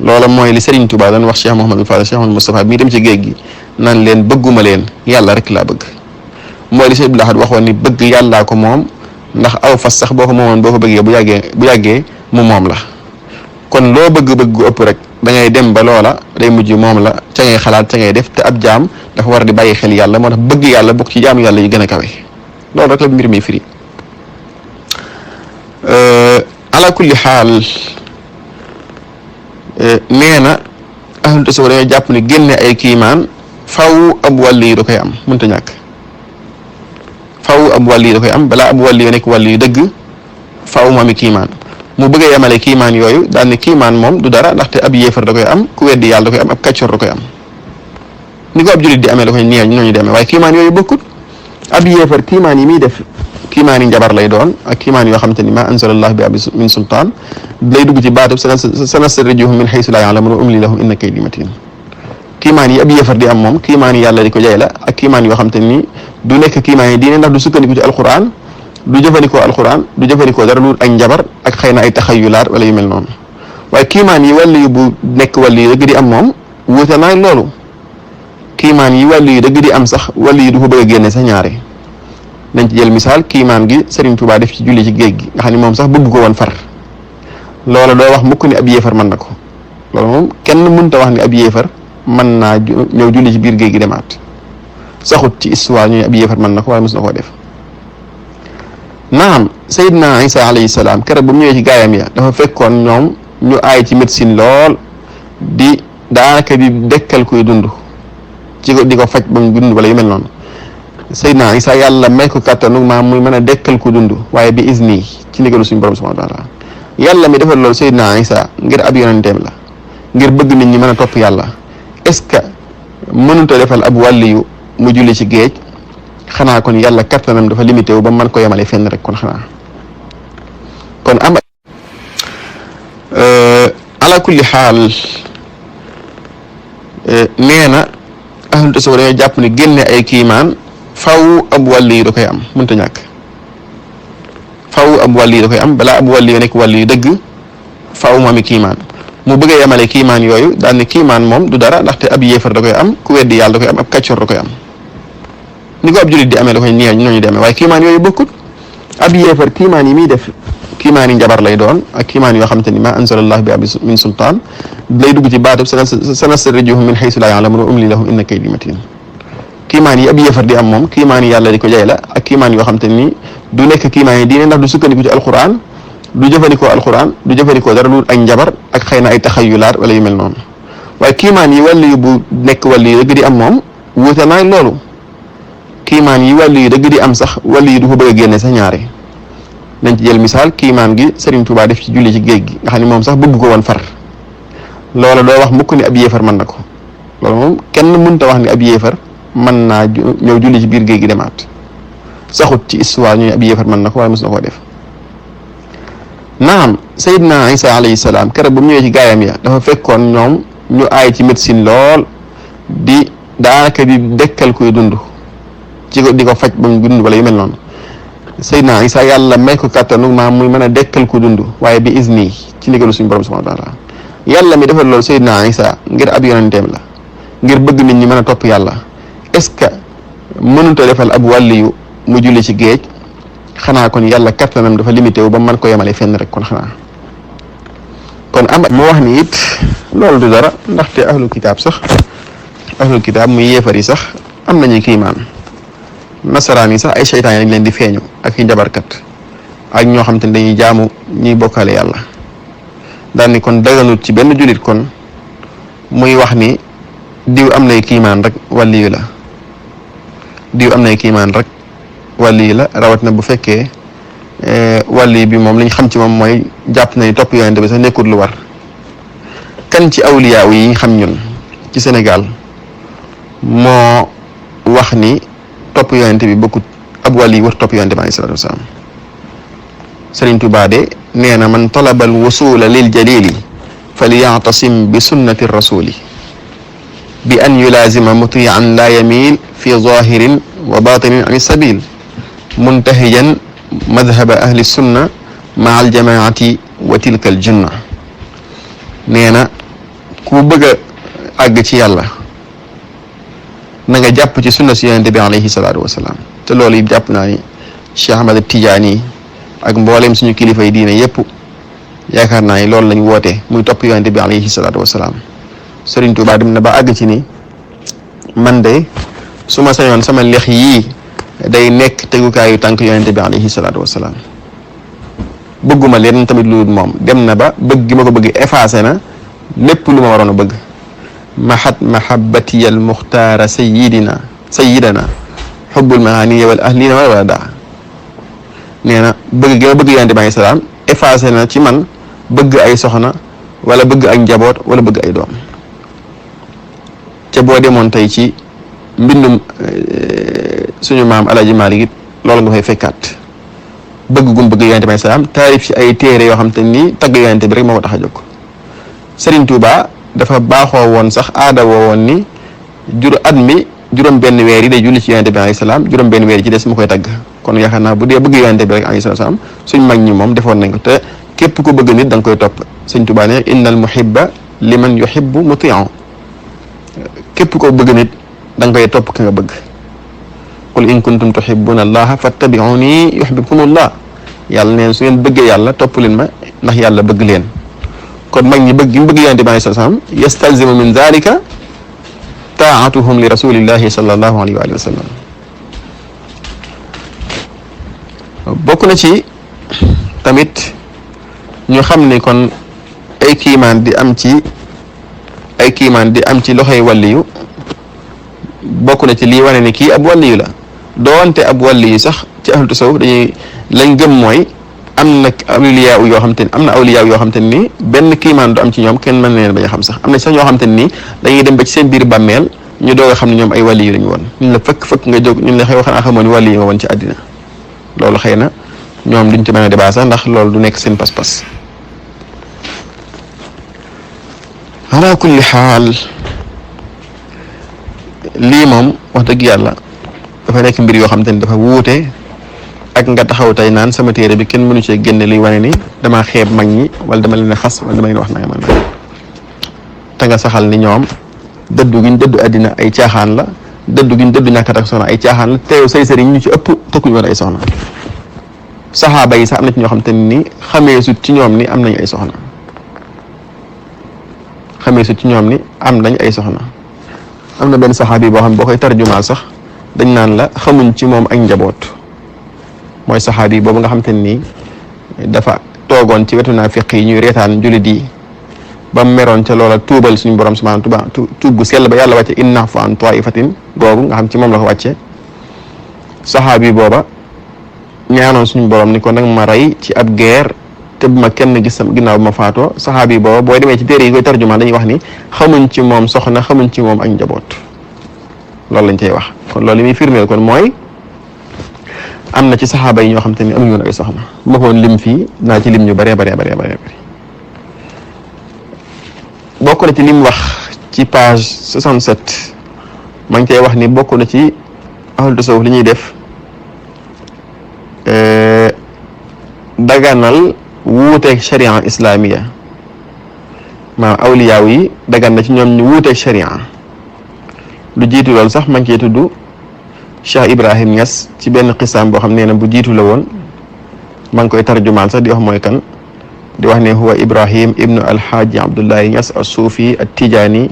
loola mooy li Serigne Touba doon wax Cheikh Mouhamadou Fadal Cheikh Mouhamadou Moustapha bi dem ci géej gi naan leen bëgguma leen yàlla rek laa bëgg mooy li Cheikh Abdoul Ahad waxoon ni bëgg yàllaa ko moom ndax aw fas sax boo ko moomoon boo ko bëggee bu yàggee mu moom la kon loo bëgg ëpp rek da ngay dem ba loola day mujj moom la ca ngay xalaat ca ngay def te ab jaam dafa war di bàyyi xel yàlla moo tax bëgg yàlla bokk ci jaamu yàlla yi gën a kawe loolu rek la mbir mi firi ala kulli xaal nee na ahlu tasawuf dañoo jàpp ni génne ay kiimaan faw ab wàlli yi da koy am mënta ñàkk faw ab wàlli yi da koy am balaa ab wàlli yu nekk wàlli yu dëgg faw mu ami kiimaan mu bëgg a yemale kiimaan yooyu daal ni kiimaan moom du dara ndaxte ab yéefar da koy am ku weddi yàlla da koy am ab kàccoor da koy am ni ko ab julit di amee da koy neew ñooñu di amee waaye kiimaan yooyu bokkut ab yéefar kiimaan yi muy def kiimaan yi njabar lay doon ak kiimaan yoo xamante ni ma anzalallahu bi min sultaan lay dugg ci baatub sanastadrijuhum min haysu laa ya'lamuun wa umli lahum inna kaydi matiin kiimaan yi ab yéefar di am moom kiimaan yi yàlla di ko jay la ak kiimaan yoo xamante ni du nekk kiimaan yi diine ndax du sukkandiku ci alquran du jëfandikoo alquran du jëfandikoo dara lu ak njabar ak xëy na ay taxayulaat wala yu mel noonu waaye kiimaan yi wàllu yu bu nekk wàllu yu dëgg di am moom wuute naa loolu kiimaan yi wàllu yu dëgg di am sax wàllu yi du ko bëgg a génne sax ñaare nañ ci jël misaal kiimaan gi Serigne Touba def ci julli ci géej gi nga xam ne moom sax bëgg ko woon far loola doo wax mukk ni ab yéefar mën na ko loolu moom kenn mënta wax ni ab yéefar mën naa ñëw julli ci biir géej gi demaat saxut ci histoire ñu ab yéefar mën na ko waaye mos na koo def naam Seydina Isa alayhi salaam keroog ba mu ñëwee ci gaayam ya dafa fekkoon ñoom ñu aay ci médecine lool di daanaka di dekkal kuy dund ci ko di ko faj ba mu dund wala yu mel noonu Seydina Isa yàlla may ko kàttanu maam muy mën a dekkal ku dund waaye bi izni ci ndigalu suñu borom subhanahu wa taala yàlla mi defal loolu Seydina Isa ngir ab yonenteem la ngir bëgg nit ñi mën a topp yàlla est-ce que mënut a defal ab wàlliyu mu julli ci géej xanaa kon yàlla kattanam dafa limité wu ba mën ko yemale fenn rek kon xanaa kon am ala kulli xaal nee na ahlu tasawuf dañoo jàpp ne génne ay kiimaan faw ab wàlli yu da koy am mënta ñàkk faw ab wàlli yu da koy am balaa ab wàlli yu nekk wàlli yu dëgg faw mu ami kiimaan mu bëggee yemale kiimaan yooyu daal ne kiimaan moom du dara ndaxte ab yéefar da koy am ku weddi yàlla da koy am ab kàccoor da koy am ni ko ab julit di amee da koy ñooñu di amee waaye kiimaan yooyu bokkut ab yéefar kiimaan yi muy def kiimaan yi njabar lay doon ak kiimaan yoo xam te ni ma anzalallahu bi min sultaan lay dugg ci baatub sanastadrijuhum min haysu laa ya'lamuun wa umli lahum inna kaydi matiin kiimaan yi ab yéefar di am moom kiimaan yi yàlla di ko jay la ak kiimaan yoo xam te ni du nekk kiimaan yi diine ndax du sukkandiku ci alquran du jëfandikoo alquran du jëfandikoo dara lu ak njabar ak xëy na ay taxayulaat wala yu mel noonu waaye kiimaan yi wàllu yu bu nekk wàllu yu dëgg di am moom wuute naa loolu kiimaan yi wàllu yu dëgg di am sax wàllu yi du ko bëgg a génne sax ñaare nañ ci jël misaal kiimaan gi Serigne Touba def ci julli ci géej gi nga xam ne moom sax bëgg ko woon far loola doo wax mukk ni ab yéefar mën na ko loolu moom kenn mënta wax ni ab yéefar mën naa ñëw julli ci biir géej gi demaat saxut ci histoire ñu ab yéefar mën na ko waaye mos na koo def naam Seydina Isa alayhi salaam keroog bu mu ñëwee ci gaayam ya dafa fekkoon ñoom ñu aay ci médecine lool di daanaka di dekkal kuy dund ci ko di ko faj ba mu dund wala yu mel noonu Seydina Isa yàlla may ko kàttanu maam muy mën a dekkal ku dund waaye bi izni ci ndigalu suñu borom subhanahu wa taala yàlla mi defal loolu Seydina Isa ngir ab yonenteem la ngir bëgg nit ñi mën a topp yàlla est-ce que mënut a defal ab wàlliyu mu julli ci géej xanaa kon yàlla kattanam dafa limité wu ba mën ko yemale fenn rek kon xanaa kon am mu wax ni it loolu du dara ndaxte ahlul kitaab muy yéefar yi sax am nañu kiimaan nasaraan yi sax ay seytaan yi dañ leen di feeñu ak i njabarkat ak ñoo xam te ne dañuy jaamu ñuy bokkaale yàlla daal ni kon daganut ci benn jullit kon muy wax ni diw am nay kiimaan rek wàlliyu la diw am nay kiimaan rek wàlliyu la rawat na bu fekkee wàlliyu bi moom liñ xam ci moom mooy jàpp na ni topp yonente bi sax nekkul lu war kan ci awliyaaw yi xam ñun ci Sénégal moo wax ni topp yonente bi bokkut ab wàlli war topp yonente bi alayhi salaatu wasalaam Sëriñ Tuubaa de nee na man talaba al wusula lil jalili falyatasim bi sunnati rasuli bi an yulazima mutian la yamil fi zahirin wa batinin an sabil muntahijan madhaba ahli sunna maa al jamaati wa tilka al junna nee na ku bëgg a àgg ci yàlla na nga jàpp ci sunna si yonente bi alayhi salaatu wasalaam te loolu it jàpp naa ni Cheikh Ahmad Tidiane ak mboolem suñu kilifa yi diine yépp yaakaar naa ni loolu lañ woote muy topp yonente bi alayhi salaatu wasalaam Sëriñ Tuubaa dem na ba àgg ci ni man de su ma sañoon sama lex yii day nekk tegukaayu tànk yonente bi alayhi salaatu wasalaam bëgguma leen tamit lu moom dem na ba bëgg gi ma ko bëgg effacé na lépp lu ma waroon a bëgg mahat mahabbati al muxtaara sayidana xubbul mahaniya wal ahlina wala daa nee na bëgg gi ma bëgg yonente bi alayhi salaam effacé na ci man bëgg ay soxna wala bëgg ak njaboot wala bëgg ay doom ca boo demoon tey ci mbindum suñu maam Alaaji Maalik it loolu nga fay fekkaat bëgg gum bëgg yonente bi alayhi salaam taarif ci ay téere yoo xam te ni tagg yonente bi rek moo ko tax a jóg Sëriñ Tuubaa dafa baaxoo woon sax aada woo woon ni juróom benn weer yi day julli ci yonente bi alayhi salaam juróom benn weer yi ci des mu koy tagg kon yaakaar naa bu dee bëgg yonente bi rek alayhi salaam suñ mag ñi moom defoon nañ ko te képp ku bëgg nit da nga koy topp Sëriñ Tuubaa ne innal muhibba liman yuhibbu muti'u képp koo bëgg nit da nga koy topp ka nga bëgg qul in kuntum tuhibbuna allaha fattabi'uni yuhibbukumullah yàlla neen su ngeen bëggee yàlla topp leen ma ndax yàlla bëgg leen kon mag ñi bëgg gi mu bëgg yonente bi alayhi salaam yastalzimu min zalika taatuhum li rasulillahi sallallahu alayhi wa sallam bokk na ci tamit ñu xam ni kon ay kiimaan di am ci loxoy wàlliyu bokk na ci lii wane ni kii ab wàlliyu la doonte ab wàlliyu sax ci ahlu tasawuf dañuy lañ gëm mooy am na awliyaa yoo xam te ni am na awliyaa yoo xam te ni benn kiimaan du am ci ñoom kenn mën leen bañ a xam sax am na sax ñoo xam te ni dañuy dem ba ci seen biir bàmmeel ñu doog a xam ne ñoom ay wàlliyu lañu woon ñun la fëkk nga jóg ñun la xew xanaa xamoo ni wàlliyu nga woon ci àddina loolu xëy na ñoom duñ ci mën a débat sax ndax loolu du nekk seen pas-pas. ala kulli xaal lii moom wax dëgg yàlla dafa nekk mbir yoo xam te ni dafa wuute ak nga taxaw tey naan sama téere bi kenn mënu cee génne liy wane ni damaa xeeb mag ñi wala dama leen a xas wala dama leen wax nanga man te nga saxal ni ñoom dëddu giñ dëddu àddina ay caaxaan la dëddu giñ dëddu ñàkk ak soxna ay caaxaan la teew say sëriñ ñu ci ëpp tokkuñu woon ay soxna saxaaba yi sax am na ci ñoo xam te ni xamee sut ci ñoom ni am nañ ay soxna xamee sut ci ñoom ni am nañ ay soxna am na benn saxaabi boo xam ne boo koy tarjumaal sax dañ naan la xamuñ ci moom ak njaboot mooy saxaabi boobu nga xam te ni dafa toogoon ci wetu naafiq yi ñuy reetaan jullit yi ba mu meroon ca loola tuubal suñu borom subhanahu wa ta'ala tuub gu sell ba yàlla wàcce inna fa an taifatin googu nga xam ci moom la ko wàcce saxaabi booba ñaanoon suñu borom ni ko nag ma rey ci ab guerre te bu ma kenn gis sama ginnaaw bu ma faatoo saxaabi booba booy demee ci téere yi koy tarjumaan dañuy wax ni xamuñ ci moom soxna xamuñ ci moom ak njaboot loolu lañ cay wax kon loolu li muy firndeel kon mooy am na ci saxaaba yi ñoo xam te ni amuñu woon ay soxna bu ma ko woon lim fii naa ci lim ñu baree bokk na ci lim wax ci page 67 maa ngi cay wax ni bokk na ci ahlu tasawuf li ñuy def daganal wuuteeg sharia islamiya maanaam awliyaaw yi dagan na ci ñoom ñu wuuteeg sharia lu jiitu loolu sax maa ngi cey tudd Cheikh Ibrahim Niass ci benn xisaam boo xam ne bu jiitu la woon maa ngi koy tarjumaan sax di wax mooy kan di wax ne huwa Ibrahim ibnu alxaaji Abdullahi Niass as-Suufi at-Tijaani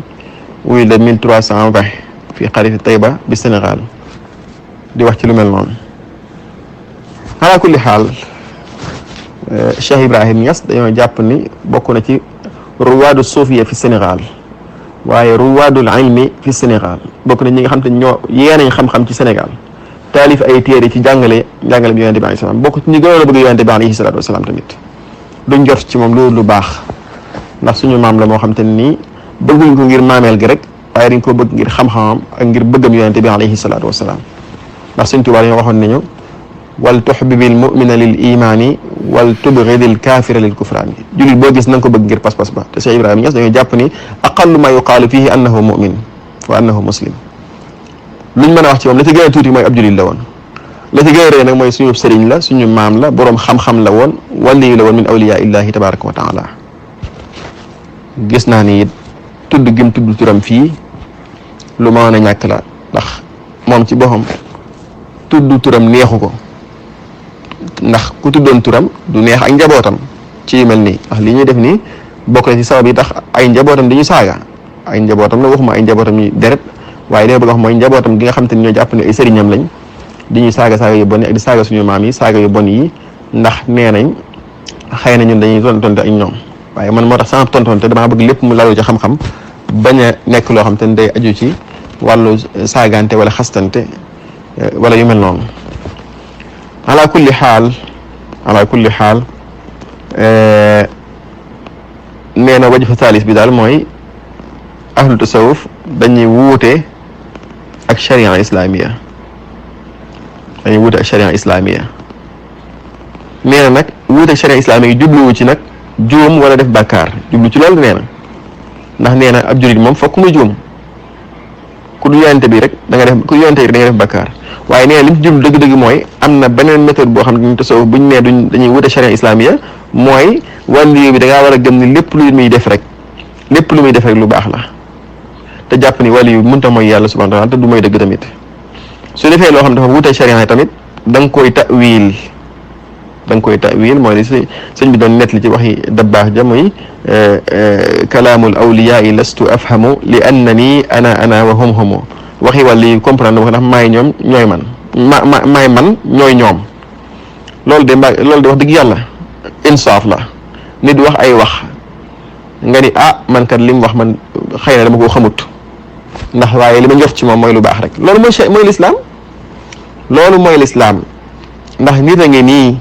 wulida 1320 fi xarifi Tayba bi Sénégal di wax ci lu mel noonu ala kulli xaal Cheikh Ibrahim Niass dañoo jàpp ni bokk na ci ruwaadu suufiya fi Sénégal waaye ruwaadul ilmi fi Sénégal bokk na ñi nga xam te ñoo yeenañ xam-xam ci Sénégal taalif ay téere ci jàngale bi yonente bi alayhi salaam bokk ci ñi gënoon a bëgg yonente bi alayhi salaatu wasalaam tamit duñ jot ci moom loolu lu baax ndax suñu maam la moo xam te nii bëgguñ ko ngir maameel gi rek waaye dañ ko bëgg ngir xam-xamam ak ngir bëggam yonente bi alayhi salaatu wasalaam ndax Sëñ Tuubaa dañoo waxoon nañu wal tuxbibil mumina lil imaani wal tubridil kaafira lil kufraani jullit boo gis na nga ko bëgg ngir pas-pas ba te Cheikh Ibrahima Niass dañoo jàpp ni aqallu ma yuqaalu fihi annahu mumin wa annahu muslim luñ mën a wax ci moom la ci gën a tuuti mooy ab jullit la woon la ci gën a rëy nag mooy suñu sëriñ la suñu maam la boroom xam-xam la woon waliyu la woon min awliyaa illahi tabaraka wa taala gis naa ni it tudd gim tudd turam fii lu ma mën a ñàkk la ndax moom ci boppam tudd turam neexu ko ndax ku tuddoon turam du neex ak njabootam ci yu mel nii ndax li ñuy def nii bokk na ci sabab yi tax ay njabootam di ñu saaga ay njabootam la waxuma ay njabootam yi deret waaye li ma bëgg wax mooy njabootam gi nga xam te ni ñoo jàpp ne ay sëriñam lañ di ñuy saaga yu bon yi ak di saaga suñu maam yi saaga yu bon yi ndax nee nañ xëy na ñun dañuy tontonte ak ñoom waaye man moo tax sama tontonte damaa bëgg lépp mu lalu ci xam-xam bañ a nekk loo xam te ni day aju ci wàllu saagante wala xastante wala yu mel noonu ala kulli xaal nee na wajhu thalith bi daal mooy ahlu tasawuf dañuy wuute ak sharia islamiya nee na nag wuute ak sharia islamiya jubluwu ci nag juum wala def bàkkaar jublu ci loolu nee na ndax nee na ab julit moom fokk muy juum ku du yonente bi rek da nga def bàkkaar waaye nee na li mu jublu dëgg-dëgg mooy am na beneen méthode boo xam ne tasawuf buñ nee dañuy wuute sharia islamiya mooy wàllu bi da ngaa war a gëm ni lépp lu muy def rek lu baax la te jàpp ni wàllu bi mënut a mooy yàlla subhanahu wa ta'ala te du mooy dëgg tamit su defee loo xam dafa wuute sharia yi tamit da nga koy ta'wil mooy li sëñ bi doon net li ci waxi dabbaax ja muy kalaamul awliyaa lastu afhamu li annani ana wa hum waxi wàllu yi comprendre wax ndax maay ñoom ñooy man maay man ñooy ñoom loolu de wax dëgg yàlla insaaf la nit wax ay wax nga ni man kat li mu wax man xëy na dama koo xamut ndax waaye li ma njort ci moom mooy lu baax rek loolu mooy lislaam ndax nit a ngi nii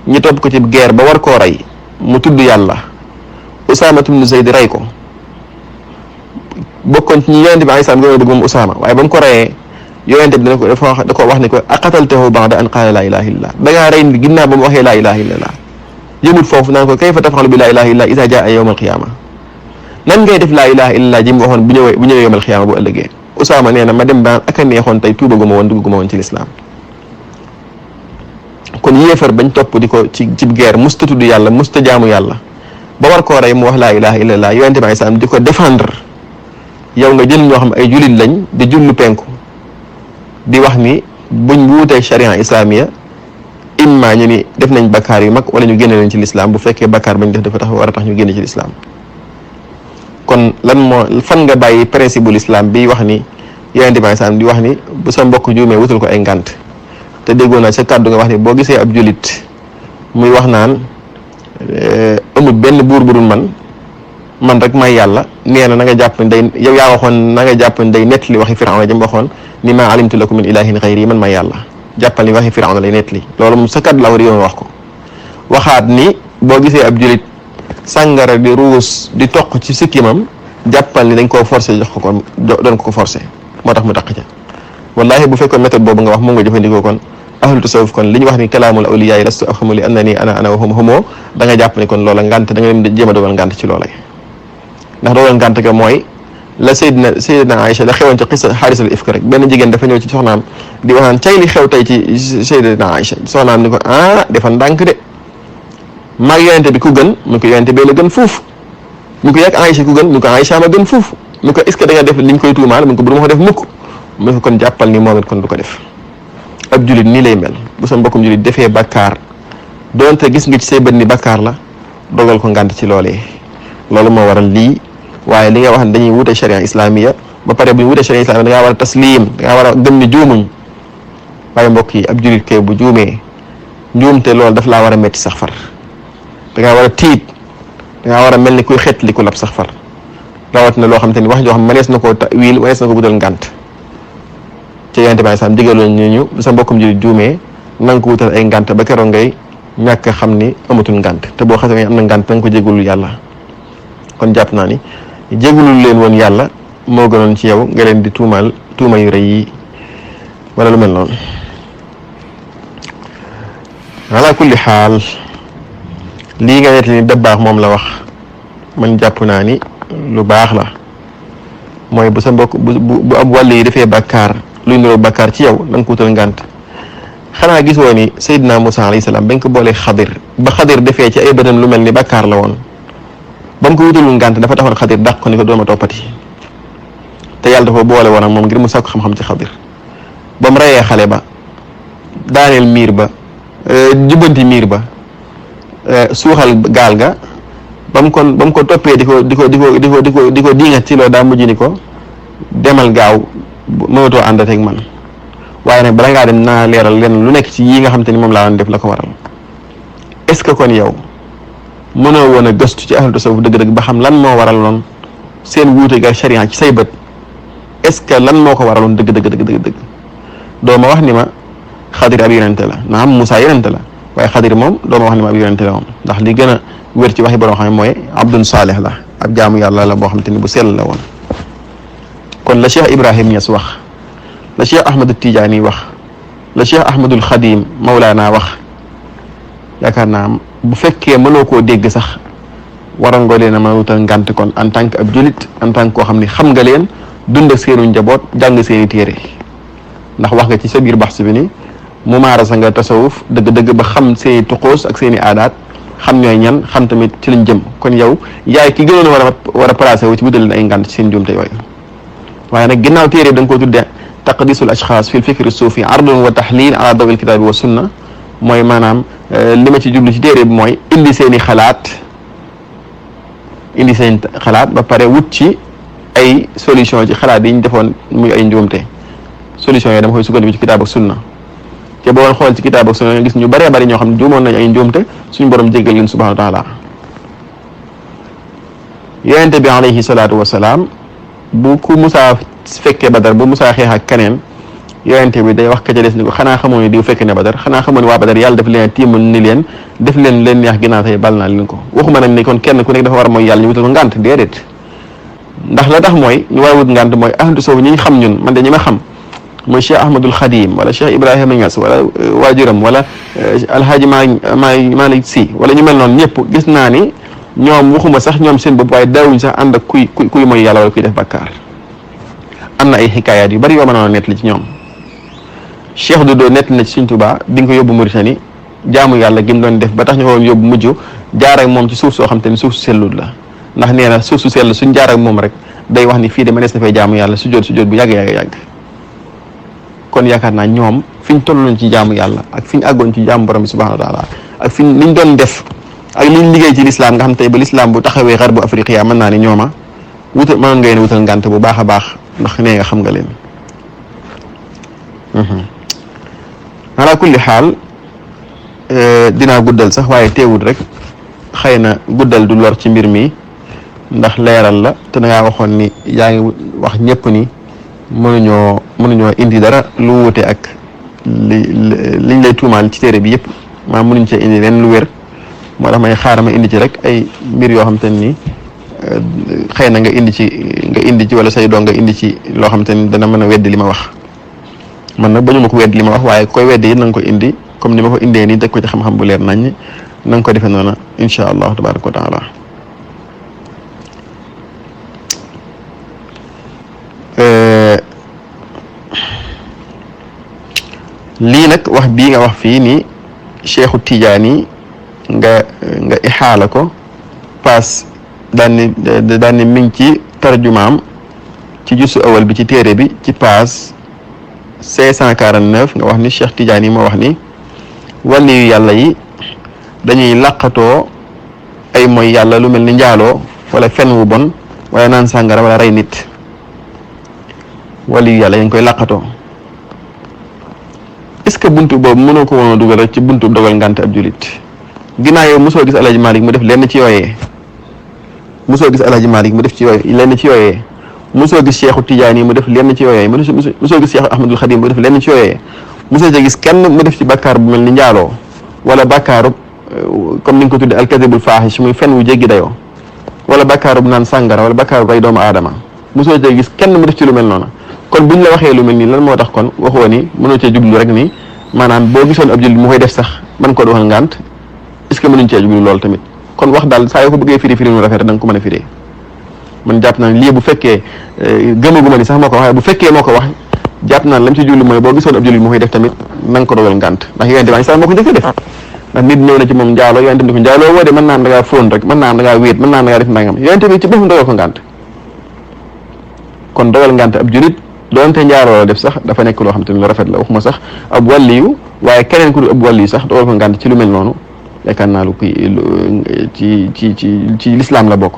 ñi topp ko ci guerre ba war koo rey mu tudd yàlla Usaama ibn Zayd rey ko bokkoon ci ñi Yonent bi alayhi salaam gën a bëgg moom Usaama waaye ba mu ko reyee yonente bi da ko wax ne ko aqataltahu ba'da an qaala laa ilaha illallah da ngaa rey ginnaaw ba mu waxee laa ilaha illallah yëmut foofu naan ko kayfa taf'alu bi laa ilaha illallah iza jaa yawm al-qiyaama nan ngay def laa ilaha illallah ji mu waxoon bu ñëwee yawm al-qiyaama bu ëllëgee Usaama nee na ma dem ba ak a neexoon tey tuubaguma woon dugguma woon ci lislaam kon yéefar bañ topp di ko ci guerre musta tudd yàlla musta jaamu yàlla ba war koo rey mu wax laa ilaha illallah yonente bi salaam di ko défendre yow nga jël ñoo xam ay julit lañ di jullu penku di wax ni buñ wuutee charia islamiya imma ñu ni def nañ bakkaar yu mag wala ñu génne leen ci lislaam bu fekkee bakkaar bañ def dafa tax war a tax ñu génne ci lislaam kon lan moo fan nga bàyyi principe bu lislaam bi wax ni yonente bi salaam di wax ni bu sa mbokk juumee wutal ko ay ngànt te déggoon naa sa kàddu nga wax ni boo gisee ab julit muy wax naan amul benn buur bu dul man rek may yàlla nee na nga jàpp ne day yow yaa waxoon na nga jàpp ne day nettali waxi Firawna jëm waxoon ni maa alimtu lakum min ilahin xayri man may yàlla jàppal ni waxi Firawna lay nettali loolu moom sa kàddu la war yoon wax ko waxaat ni boo gisee ab julit sàngara di ruus di toq ci sikkimam jàppal ni dañ koo forcé jox ko doon ko forcé moo tax mu taq ca wallahi bu fekkoon méthode boobu nga wax moom nga jëfandikoo kon ahlu tasawuf kon li ñu wax ni kalaamul awliyaa yi lastu afhamu li annani ana wa hum humoo da nga jàpp ni kon loola ngànt da nga leen jéem a dogal ngànt ci loola ndax dogal ngànt ga mooy la Seydina Aïcha la xewoon ci xisa xaarisul ifk rek benn jigéen dafa ñëw ci soxnaam di wax naan cay li xew tey ci Seydina Aïcha soxnaam ni ko dafa ndànk de maag yonente bi ku gën mu ko yonente bee la gën fuuf mu ko yàgg Aïcha ku gën mu ko Aïcha ma gën fuuf mu ko est-ce que da nga def liñ koy tuumaal mu ko bu ma ko def mukk mu ko kon jàppal ni moom it kon du ko def ab julit nii lay mel bu sa mbokkum julit defee bakkaar doonte gis nga ci say bët ni bakkaar la dogal ko ngànt ci loolee loolu moo waral lii waaye li nga wax ne dañuy wute sharia islamiya ba pare bu ñu wute sharia islamiya da ngaa war a taslim da ngaa war a gëm ni juumuñ waaye mbokk yi ab julit kay bu juumee njuumte loolu daf laa war a metti sax far da ngaa war a tiit da ngaa war a mel ni kuy xeet li ku lab sax far rawat na loo xam te ni wax joo xam mënees na koo wiil mënees na ko wutal ngànt ci yonente bi sam digaloon ñu sa mbokkum julit juumee na nga ko wutal ay ngànt ba keroog ngay ñàkk xam ni amatul ngànt te boo xasee am na ngànt na nga ko jégalul yàlla kon jàpp naa ni jégalul leen woon yàlla moo gënoon ci yow nga leen di tuumaal tuuma yu rëy yi wala lu mel noonu ala kulli xaal lii nga nett ni dabbaax moom la wax man jàpp naa ni lu baax la mooy bu sa mbokk bu ab wàll yi defee bàkkaar luy niroo bàkkaar ci yow na nga ko wutal ngànt xanaa gisoo ni Seydina Moussa alayhi salaam bañ ko boolee Xadir ba Xadir defee ci ay bëtam lu mel ni bàkkaar la woon ba mu ko wutalul ngànt dafa taxoon Xadir dàq ko ni ko dooma toppati te yàlla dafa boole woon ak moom ngir mu sàkku xam-xam ci Xadir ba mu reyee xale ba daaneel miir ba jubbanti miir ba suuxal gaal ga ba mu ko toppee di ko diingat ci loolu daa mujj ni ko demal gaaw mënatoo àndateeg man waaye nag bala ngaa dem naa leeral lenn lu nekk ci yii nga xam te ni moom laa doon def la ko waral est-ce que kon yow mënoo woon a gëstu ci ahlu tasawuf dëgg-dëgg ba xam lan moo waraloon seen wuute ga sharia ci say bët est-ce que lan moo ko waraloon dëgg doo ma wax ni ma Xadir ab yonente la naam Moussa yonente la waaye Xadir moom doo ma wax ni ma ab yonente la moom ndax li gën a wér ci waxi borom xam ne mooy abdun saalih la ab jaamu yàlla la boo xam te ni bu sell la woon kon la Cheikh Ibrahim Niass wax la Cheikh Ahmad Tidiane wax la Cheikh Ahmadul Xadim Mawlaana wax yaakaar naa bu fekkee mënoo koo dégg sax waroon nga leen a mën a wutal ngànt kon en tant que ab julit en tant que koo xam ne xam nga leen dund ak seenu njaboot jàng seeni téere ndax wax nga ci sa biir baxs bi ni mu maarasa nga tasawuf dëgg-dëgg ba xam seeni tuqoos ak seeni aadaat xam ñooy ñan xam tamit ci lañ jëm kon yow yaay ki gënoon war a placé wu ci wutal leen ay ngànt ci seen jumte yooyu waaye nag ginnaaw téere bi da nga ko tuddee taqdisul ashxaas fi lfikri suufi ardun wa tahlil ala dawi alkitaabi wa sunna mooy maanaam li ma ci jublu ci téere bi mooy indi seen xalaat ba pare wut ci ay solution ci xalaat yi ñu defoon muy ay njuumte solution yooyu dama koy sukkandiku ci kitaab ak sunna te boo woon xool ci kitaab ak sunna nga gis ñu bëree bëri ñoo xam ne juumoon nañ ay njuumte suñu borom jéggal leen subhanahu wa taala yonente bi alayhi salaatu wasalaam bu ku Musaa fekkee Badar bu Musaa xeex ak keneen yonente bi day wax ka ca des ni ko xanaa xamoon ni diw fekke ne Badar xanaa xamoon ni waa Badar yàlla daf leen tiimal ni leen def leen neex ginnaaw tey bal naa leen ko waxuma nag ni kon kenn ku nekk dafa war a mooy yàlla ñu wutal ko ngànt déedéet ndax la tax mooy ñu war a wut ngànt mooy ahlu tasawuf ñi ñu xam ñun man de ñi ma xam mooy Cheikh Ahmadul Khadim wala Cheikh Ibrahima Niass wala waajuram wala Alhaji Malick Sy wala ñu mel noonu ñëpp gis naa ni ñoom waxuma sax ñoom seen bopp waaye daawuñ sax ànd ak kuy mooy yàlla wala kuy def bakkaar. am na ay xikaayaat yu bari yoo mën a nettali ci ñoom Cheikh Dodo nettali na ci Sëriñ Tuubaa bi nga ko yóbbu Mauritanie jaamu yàlla gi mu doon def ba tax ñu ko woon yóbbu mujj jaar ak moom ci suuf soo xam te ni suuf su sellul la ndax nee na suuf su sell suñ jaar ak moom rek day wax ni fii de mënees na fay jaamu yàlla sujjóot bu yàgg kon yaakaar naa ñoom fi ñu tolloon ci jaamu yàlla ak fi ñu àggoon ci jaamu borom bi subhaanahu wa taala ak fi ñu doon def ak liñ liggéey ci lislaam nga xam tey ba lislaam bu taxawee xar bu afriqiya mën naa ni ñooma wutal mënoon nga leen wutal ngànt bu baax a baax ndax nee nga xam nga leen ala kulli xaal dinaa guddal sax waaye teewul rek xëy na guddal du lor ci mbir mi ndax leeral la te da ngaa waxoon ni yaa ngi wax ñëpp ni mënuñoo indi dara lu wuute ak liñ lay tuumaal ci téere bi yëpp maa mënuñ cee indi leen lu wér moo tax may xaaral ma indi ci rek ay mbir yoo xam te ni xëy na nga indi ci wala say doom nga indi ci loo xam te ni dana mën a weddi li ma wax man nag bañu ma ko weddi li ma wax waaye koy weddi it na nga ko indi comme ni ma ko indee nii teg ko ci xam-xam bu leer nañ na nga ko defee noonu incha allah tabaraka wa taala lii nag wax bii nga wax fii ni Cheikhu Tijaani nga ixaala ko paas daan ni mi ngi ci tarjumaam ci jusu awal bi ci téere bi ci paas 549 nga wax ni Cheikh Tidiane moo wax ni wàlli yu yàlla yi dañuy làqatoo ay mooy yàlla lu mel ni njaaloo wala fen wu bon wala naan sàngara wala rey nit wàlli yu yàlla yi ngi koy làqatoo est-ce que buntu boobu mënoo ko woon a dugal rek ci buntu dogal ngànt ab julit ginnaaw yow mosoo gis Alaaji Malik mu def lenn ci yooyee mosoo gis Alaaji Malik mu def ci lenn ci yooyee mosoo gis Cheikhu Tidiane mu def lenn ci yooyee mosoo gis Cheikh Ahmadul Khadim mu def lenn ci yooyee mosoo ca gis kenn mu def ci bàkkaar bu mel ni njaaloo wala bàkkaaru comme ni nga ko tuddee alkazibul faahish muy fen wu jéggi dayoo wala bàkkaaru bu naan sàngara wala bàkkaaru rey doomu aadama mosoo ca gis kenn mu def ci lu mel noonu kon buñ la waxee lu mel nii lan moo tax kon waxoo ni mënoo cee jublu rek ni maanaam boo gisoon ab jullit mu koy def sax man ko doxal ngànt est-ce que mënuñ cee jublu loolu tamit kon wax daal saa yoo ko bëggee firi mu rafet da nga ko mën a firee man jàpp naa lii bu fekkee gëmaguma ni sax moo ko wax waaye bu fekkee moo ko wax jàpp naa lam ci jublu mooy boo gisoon ab jullit mu koy def tamit na nga ko dogal ngànt ndax yonente bi sax moo ko njëkk a def ndax nit ñëw na ci moom njaaloo yonente bi ko njaaloo woo de mën naa am da ngaa fóon rek mën naa am da ngaa wéet mën naa am da ngaa def nangam yonente bi ci boppam dogal ko ngànt kon dogal ngànt ab jullit doonte njaaloo la def sax dafa nekk loo xam te ne lu rafet la waxuma sax ab wàlliyu waaye keneen ku dul ab wàlliyu sax dogal ko ngànt ci lu mel noonu yaakaar naa lu kuy ci lislaam la bokk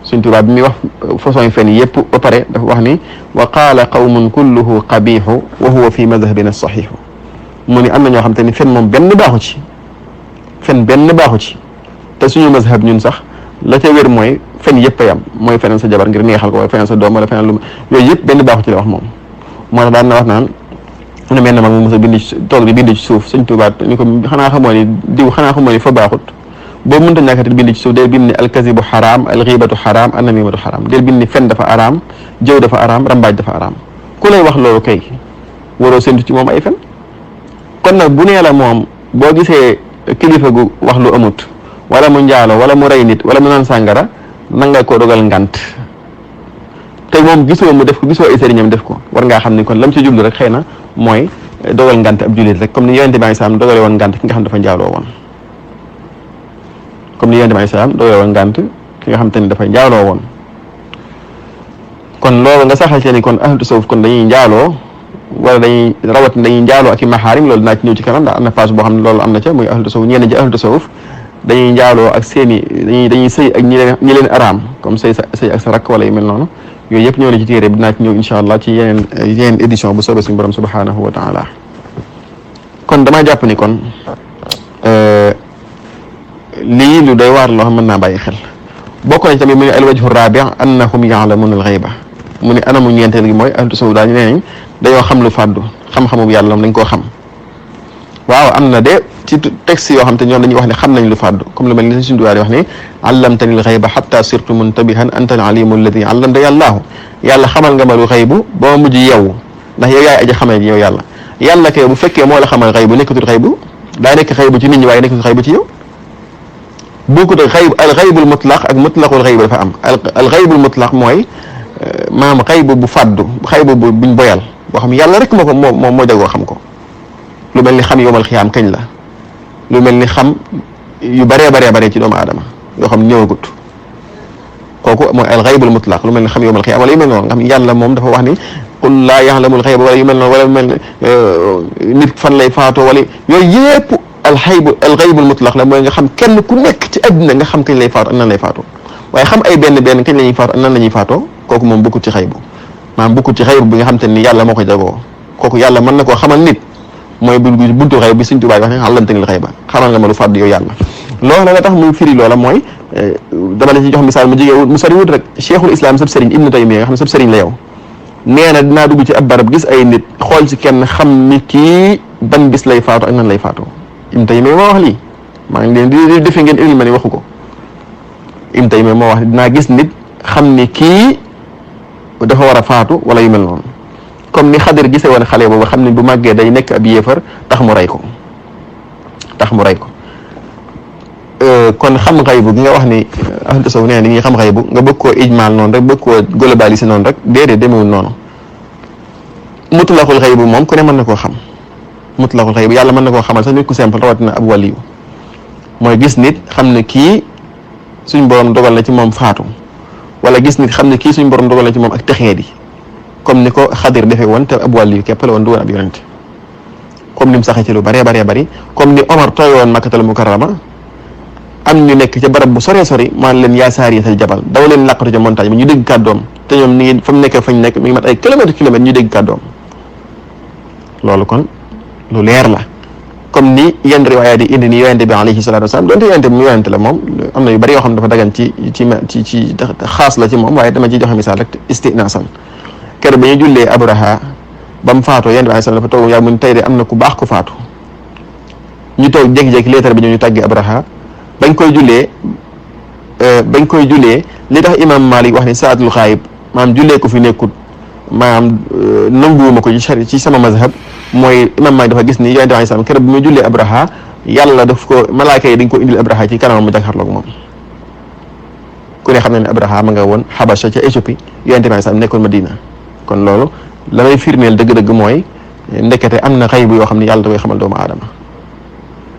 Sëñ Tuubaa bi muy wax façon fen yëpp ba pare dafa wax ni wa qaala qawmun kulluhu qabiixu wa huwa fi madhabina saxiixu mu ni am na ñoo xam te ni fen moom benn baaxu ci fen benn baaxu ci te suñu mazhab ñun sax la ca wér mooy fen yëpp a yam mooy feneen sa jabar ngir neexal ko wala feneen sa doom wala feneen lu yooyu yëpp benn baaxu ci la wax moom moo tax daan na wax naan ne mel na mag mu mos a bind ci toog di bind ci suuf Sëñ Tuubaa ni ko xanaa xamoo ni diw xanaa xamoo ni fa baaxut boobu mënta ñàkkati bind ci suuf del bind ni alkazibu xaraam alxiibatu xaraam annamimatu xaraam del bind ni fen dafa araam jëw dafa araam rambaaj dafa araam ku lay wax loolu kay waroo séntu ci moom ay fen kon nag bu nee la moom boo gisee kilifa gu wax lu amut wala mu njaalo wala mu rey nit wala mu naan sàngara nanga ko dogal ngant te moom gisoo mu def ko gisoo ay sëriñam def ko war ngaa xam ni kon lam ci jublu rek xëy na mooy dogal ngant ab jullit rek comme ni yonente bi alayhi salaam dogale woon ngant ki nga xam dafa njaaloo woon comme ni yonente bi alayhi salaam dogale woon ngant ki nga xam te ni dafa njaaloo woon kon loolu nga saxal ci ni kon ahlu tasawuf kon dañuy njaaloo wala dañuy rawatina dañuy njaaloo ak i maxaarim loolu dinaa ci ñëw ci kanam ndax am na phase boo xam ne loolu am na ca muy ahlu tasawuf ñenn ci ahlu tasawuf dañuy njaaloo ak seeni dañuy sëy ak ñi leen araam comme sëy ak sa rakk wala yu mel noonu yooyu yëpp ñëw na ci téere bi dinaa ci ñëw incha allah ci yeneen édition bu soobee suñu borom subhanahu wa taala kon damaa jàpp ni kon lii lu doy waar loo xam mën naa bàyyi xel bokk nañ tamit mu ne alwajhu rabi annahum ya'lamuna al-ghayba mu ne anamu ñeenteel gi mooy ahlu tasawuf daal ñu nee nañ dañoo xam lu fàddu xam-xamu yàlla moom dañ koo xam waaw am na de ci texte yoo xam te ñoom dañuy wax ne xam nañ lu fàddu comme lu mel ni suñu duwaa di wax ne allamtani l-ghayba hatta sirtu muntabihan anta al-alimu alladi allamta yàllaahu yàlla xamal nga ma lu xaybu ba ma mujj yeewu ndax yow yaay aji xamee yow yàlla. yàlla kay bu fekkee moo la xamal xaybu nekkatul xaybu daa nekk xaybu ci nit ñi waaye nekkatul xaybu ci yow. bokkut ak xayb al xaybul mutlaq ak mutlaqul xayb dafa am al xaybul mutlaq mooy maam xayb bu fàddu xayb bu buñ boyal boo xam yàlla rek moo jagoo xam ko lu mel ni xam yowmal xiyaam kañ la lu mel ni xam yu baree ci doomu aadama yoo xam ñëwagut kooku mooy al xaybul mutlaq lu mel ni xam yowmal xiyaam wala yu mel noonu nga xam yàlla moom dafa wax ni qul laa yaxlamul xayba wala yu mel noonu wala yu mel nit fan lay faatoo wala yooyu yëpp alxaybul mutlaq la mooy nga xam kenn ku nekk ci àddina nga xam kañ lay faatu ak nan lay faatoo waaye xam ay benn kañ la ñuy faatu ak nan la ñuy faatoo kooku moom bokkut ci xaybu maanaam bokkut ci xaybu bi nga xam te ni yàlla moo ko jagoo kooku yàlla mën na koo xamal nit mooy buntu xayb bi Sëñ Tuubaa wax ne xalamtanil xayba xamal nga ma lu fàddu yow yàlla loola la tax muy firi loola mooy dama la ci jox misaal mu jigee mu sori wut rek cheikhul islam sab sëriñ Ibnu Taymiyya nga xam ne sab sëriñ la yow nee na dinaa dugg ci ab barab gis ay nit xool ci kenn xam ni kii ban bis lay faatu ak nan lay faatoo Ibnu Taymiyya moo wax lii maa ngi leen di defe ngeen ilma ni waxu ko Ibnu Taymiyya moo wax dinaa gis nit xam ni kii dafa war a faatu wala yu mel noonu comme ni Xadir gisee woon xale boobu xam ne bu màggee day nekk ab yéefar tax mu rey ko kon xam xaybu gi nga wax ni ahlu tasawuf nee na ñi xam xaybu nga bëgg koo ijmaal noonu rek bëgg koo globaliser noonu rek déedéet demewul noonu mutlaqul xaybu moom ku ne mën na koo xam mutlaqul xaybu yàlla mën na koo xamal sax nit ku simple rawatina ab waliyu mooy gis nit xam ne kii suñ borom dogal na ci moom faatu wala gis nit xam ne kii suñ borom dogal na ci moom ak texee di comme ni ko Xadir defee woon te ab waliyu képp la woon du woon ab yonent comme ni mu saxee ci lu bëree bari comme ni Omar tooy woon Makkatal Mukarrama am ñu nekk ca barab bu sori maan leen yaa saariyatal jabal daw leen làqatu ca montagne bi ñu dégg kàddoom te ñoom ni ngi fa mu nekkee fañ nekk mi ngi mat ay kilomètre ñu dégg kàddoom loolu kon lu leer la comme ni yenn riwaaya di indi ni yonente bi alayhi salaatu wasalaam doonte yonente bi mu yonente la moom am na yu bari yoo xam ne dafa dagan ci xaas la ci moom waaye dama ciy joxe misaal rek istinaasan kër ba ñu jullee Abraha ba mu faatoo yonente bi alayhi salaam dafa toog yaa mun tey de am na ku baax ku faatu ñu toog jékki-jékki leetar bi ñu tàggee Abraha bañ koy jullee li tax imam Malik wax ni saatul xaayib maanaam jullee ko fi nekkut maanaam nanguwuma ko ci sama mazhab mooy imam Malik dafa gis ni yonente bi alayhi salaam keroog bi muy jullee Abraha yàlla daf ko malaaka yi dañ ko indil Abraha ci kanamam mu jàkkaarloog moom ku ne xam ne ne Abraha ma nga woon Habasha ca Éthiopie yonente bi alayhi salaam nekkoon Madina kon loolu la may firmeel dëgg-dëgg mooy ndekete am na xaybu yoo xam ne yàlla da koy xamal doomu aadama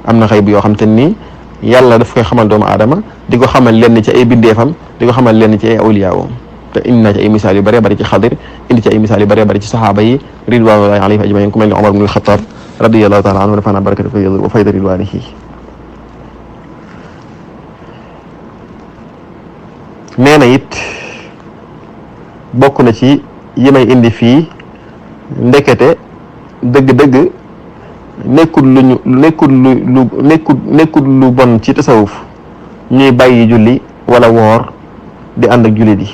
am na xaybu yoo xam te ni yàlla daf koy xamal doomu aadama di ko xamal lenn ci ay bindeefam di ko xamal lenn ci ay awliyaawam te indi na ci ay misaal yu bëree bëri ci Xadir indi ci ay misaal yu bëree bëri ci saxaaba yi ridwanullahi alayhim ajmain ku mel ni Omar ibn al-Khattab radiyallahu taala anhu nafana barakatu wa fayda ridwanihi nee na it bokk na ci yi may indi fii ndekete dëgg-dëgg nekkul lu bon ci tasawuf ñuy bàyyi julli wala woor di ànd ak jullit yi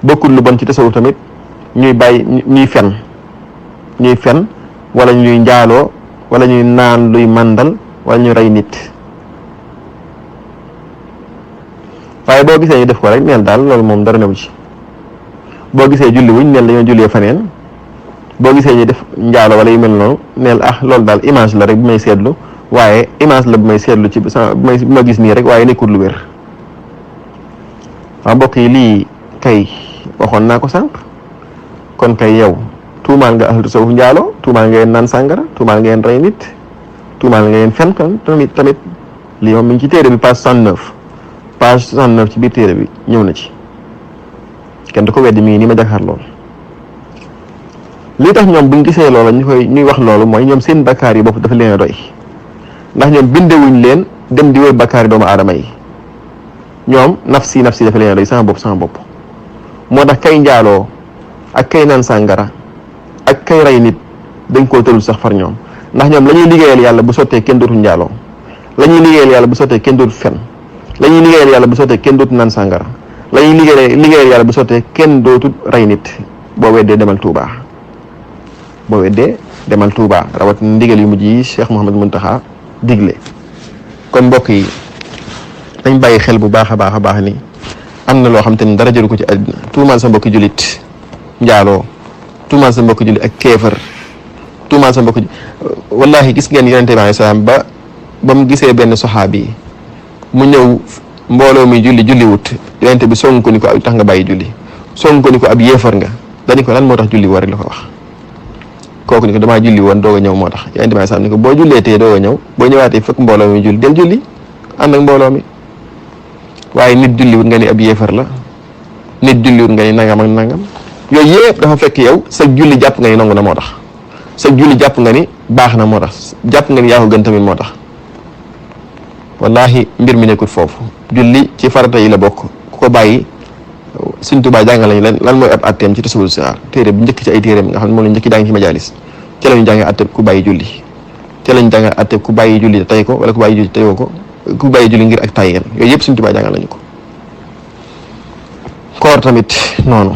bokkul lu bon ci tasawuf tamit ñuy fen wala ñuy njaaloo wala ñuy naan luy màndal wala ñuy rey nit waaye boo gisee ñu def ko rek neel daal loolu moom dara newu ci boo gisee julli wuñ neel dañoo jullee faneen boo gisee ñu def njaalo wala yu mel noonu neel loolu daal image la rek bi may seetlu waaye image la bi may seetlu ci bi ma gis nii rek waaye nekkul lu wér waaw mbokk yi lii kay waxoon naa ko sànq kon kay yow tuumaal nga ahlu tasawuf njaalo tuumaal nga yeen naan sàngara tuumaal nga yeen rey nit tuumaal nga yeen fen tamit lii moom mi ngi ci téere bi page 69 ci biir téere bi ñëw na ci kenn du ko weddi mi ngi nii ma jàkkaar lool li tax ñoom buñ gisee loola ñuy wax loolu mooy ñoom seen bakkaar yi bopp dafa leen a doy ndax ñoom bindewuñ leen dem di wër bakkaar yi doomu aadama yi ñoom nafsi dafa leen a doy sama bopp moo tax kay njaaloo ak kay naan sàngara ak kay rey nit dañ koo tëlul sax far ñoom ndax ñoom la ñuy liggéeyal yàlla bu sottee kenn dootul njaaloo la ñuy liggéeyal yàlla bu sottee kenn dootul fen la ñuy liggéeyal yàlla bu sottee kenn dootul naan sàngara la ñuy liggéeyal yàlla bu sottee kenn dootul rey nit boo weddee demal Touba rawat ndigal yu mujj yi Cheikh Mouhamed Mountakha digle kon mbokk yi dañ bàyyi xel bu baax a baax ni am na loo xam te ni dara jëru ko ci àddina tuumaal sa mbokki julit njaaloo tuumaal sa mbokk julli ak kéefër tuumaal sa mbokk wallahi gis ngeen yonente bi alayhi salaam ba mu gisee benn saxaabi mu ñëw mbooloo mi julli wut yonente bi song ko ni ko ak tax nga bàyyi julli song ko ni ko ab yéefar nga dañu ko lan moo tax julli war la ko wax kooku ni ko damaa julli woon doog a ñëw moo tax yonente bi alayhi salaam ni ko boo jullee tee doog a ñëw boo ñëwaatee fekk mbooloo mi julli del julli ànd ak mbooloo mi waaye nit julli wut nga ni ab yéefar la nit julli wut nga ni nangam ak nangam yooyu yëpp dafa fekk yow sa julli jàpp nga ni nangu na moo tax sa julli jàpp nga ni baax na moo tax jàpp nga ni yaa ko gën tamit moo tax wallahi mbir mi nekkul foofu julli ci farata yi la bokk ku ko bàyyi Sëñ Tuubaa jàngal lañu lan mooy ab atteem ci tasawul sixaar téere bu njëkk ci ay téereem nga xam ne moom la njëkk jàng ci majalis ca lañu jàngee atte ku bàyyi julli ca lañu jàngee atte ku bàyyi julli tay ko wala ku bàyyi julli tayoo ko ku bàyyi julli ngir ak tayyeen yooyu yëpp Sëñ Tuubaa jàngal lañu ko koor tamit noonu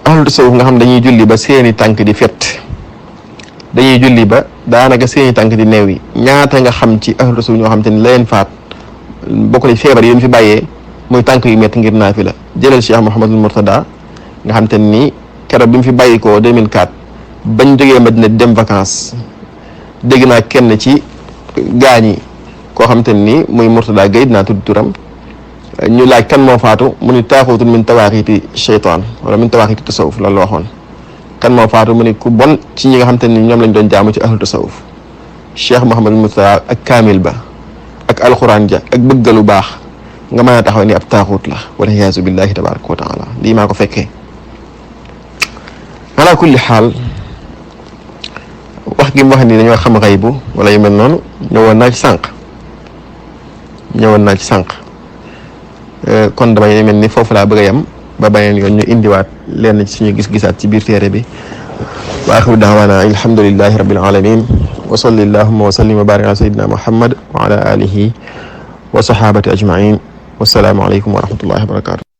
ahlu tasawuf nga xam dañuy julli ba seeni tànk di fet dañuy julli ba daanaka seeni tànk di neew yi ñaata nga xam ci ahlu tasawuf ñoo xam te ni leen faat bokk na feebar yi fi bàyyee muy tànk yu métti ngir naafila jëlal Cheikh Mouhamadul Mourtada nga xam te ni keroog bi mu fi bàyyi ko 2004 bañ jógee Madina dem vacances dégg naa kenn ci gaañi koo xam te ni muy Mourtada Gueye dinaa tudd turam ñu laaj kan moo faatu mu ni taaxuutun min tawaaxiiti sheytaan wala min tawaaxiiti tasawuf loolu la waxoon kan moo faatu mu ni ku bon ci ñi nga xam te ni ñoom lañ doon jaamu ci ahlu tasawuf Cheikh Mouhamadul Mourtada ak kaamil ba ak alxuraan ja ak bëgga lu baax nga mën a taxaw ni ab taaxuut la wala iyaazu billahi tabaraka wa taala lii maa ko fekkee ala kulli xaal wax gi mu wax ni dañoo xam xaybu wala yu mel noonu ñëwoon naa ci sànq kon damay mel ni foofu laa bëgg a yem ba beneen yoon ñu indiwaat leen ci suñu gis-gisaat ci biir téere bi wa axiru daawaana alhamdulillahi rabbil alamin wa salli allahumma wa sallim wa barik ala sayyidina muhammad wa ala alihi wa sahabati ajmain wassalaamu aleykum wa rahmatullahi wa barakatuh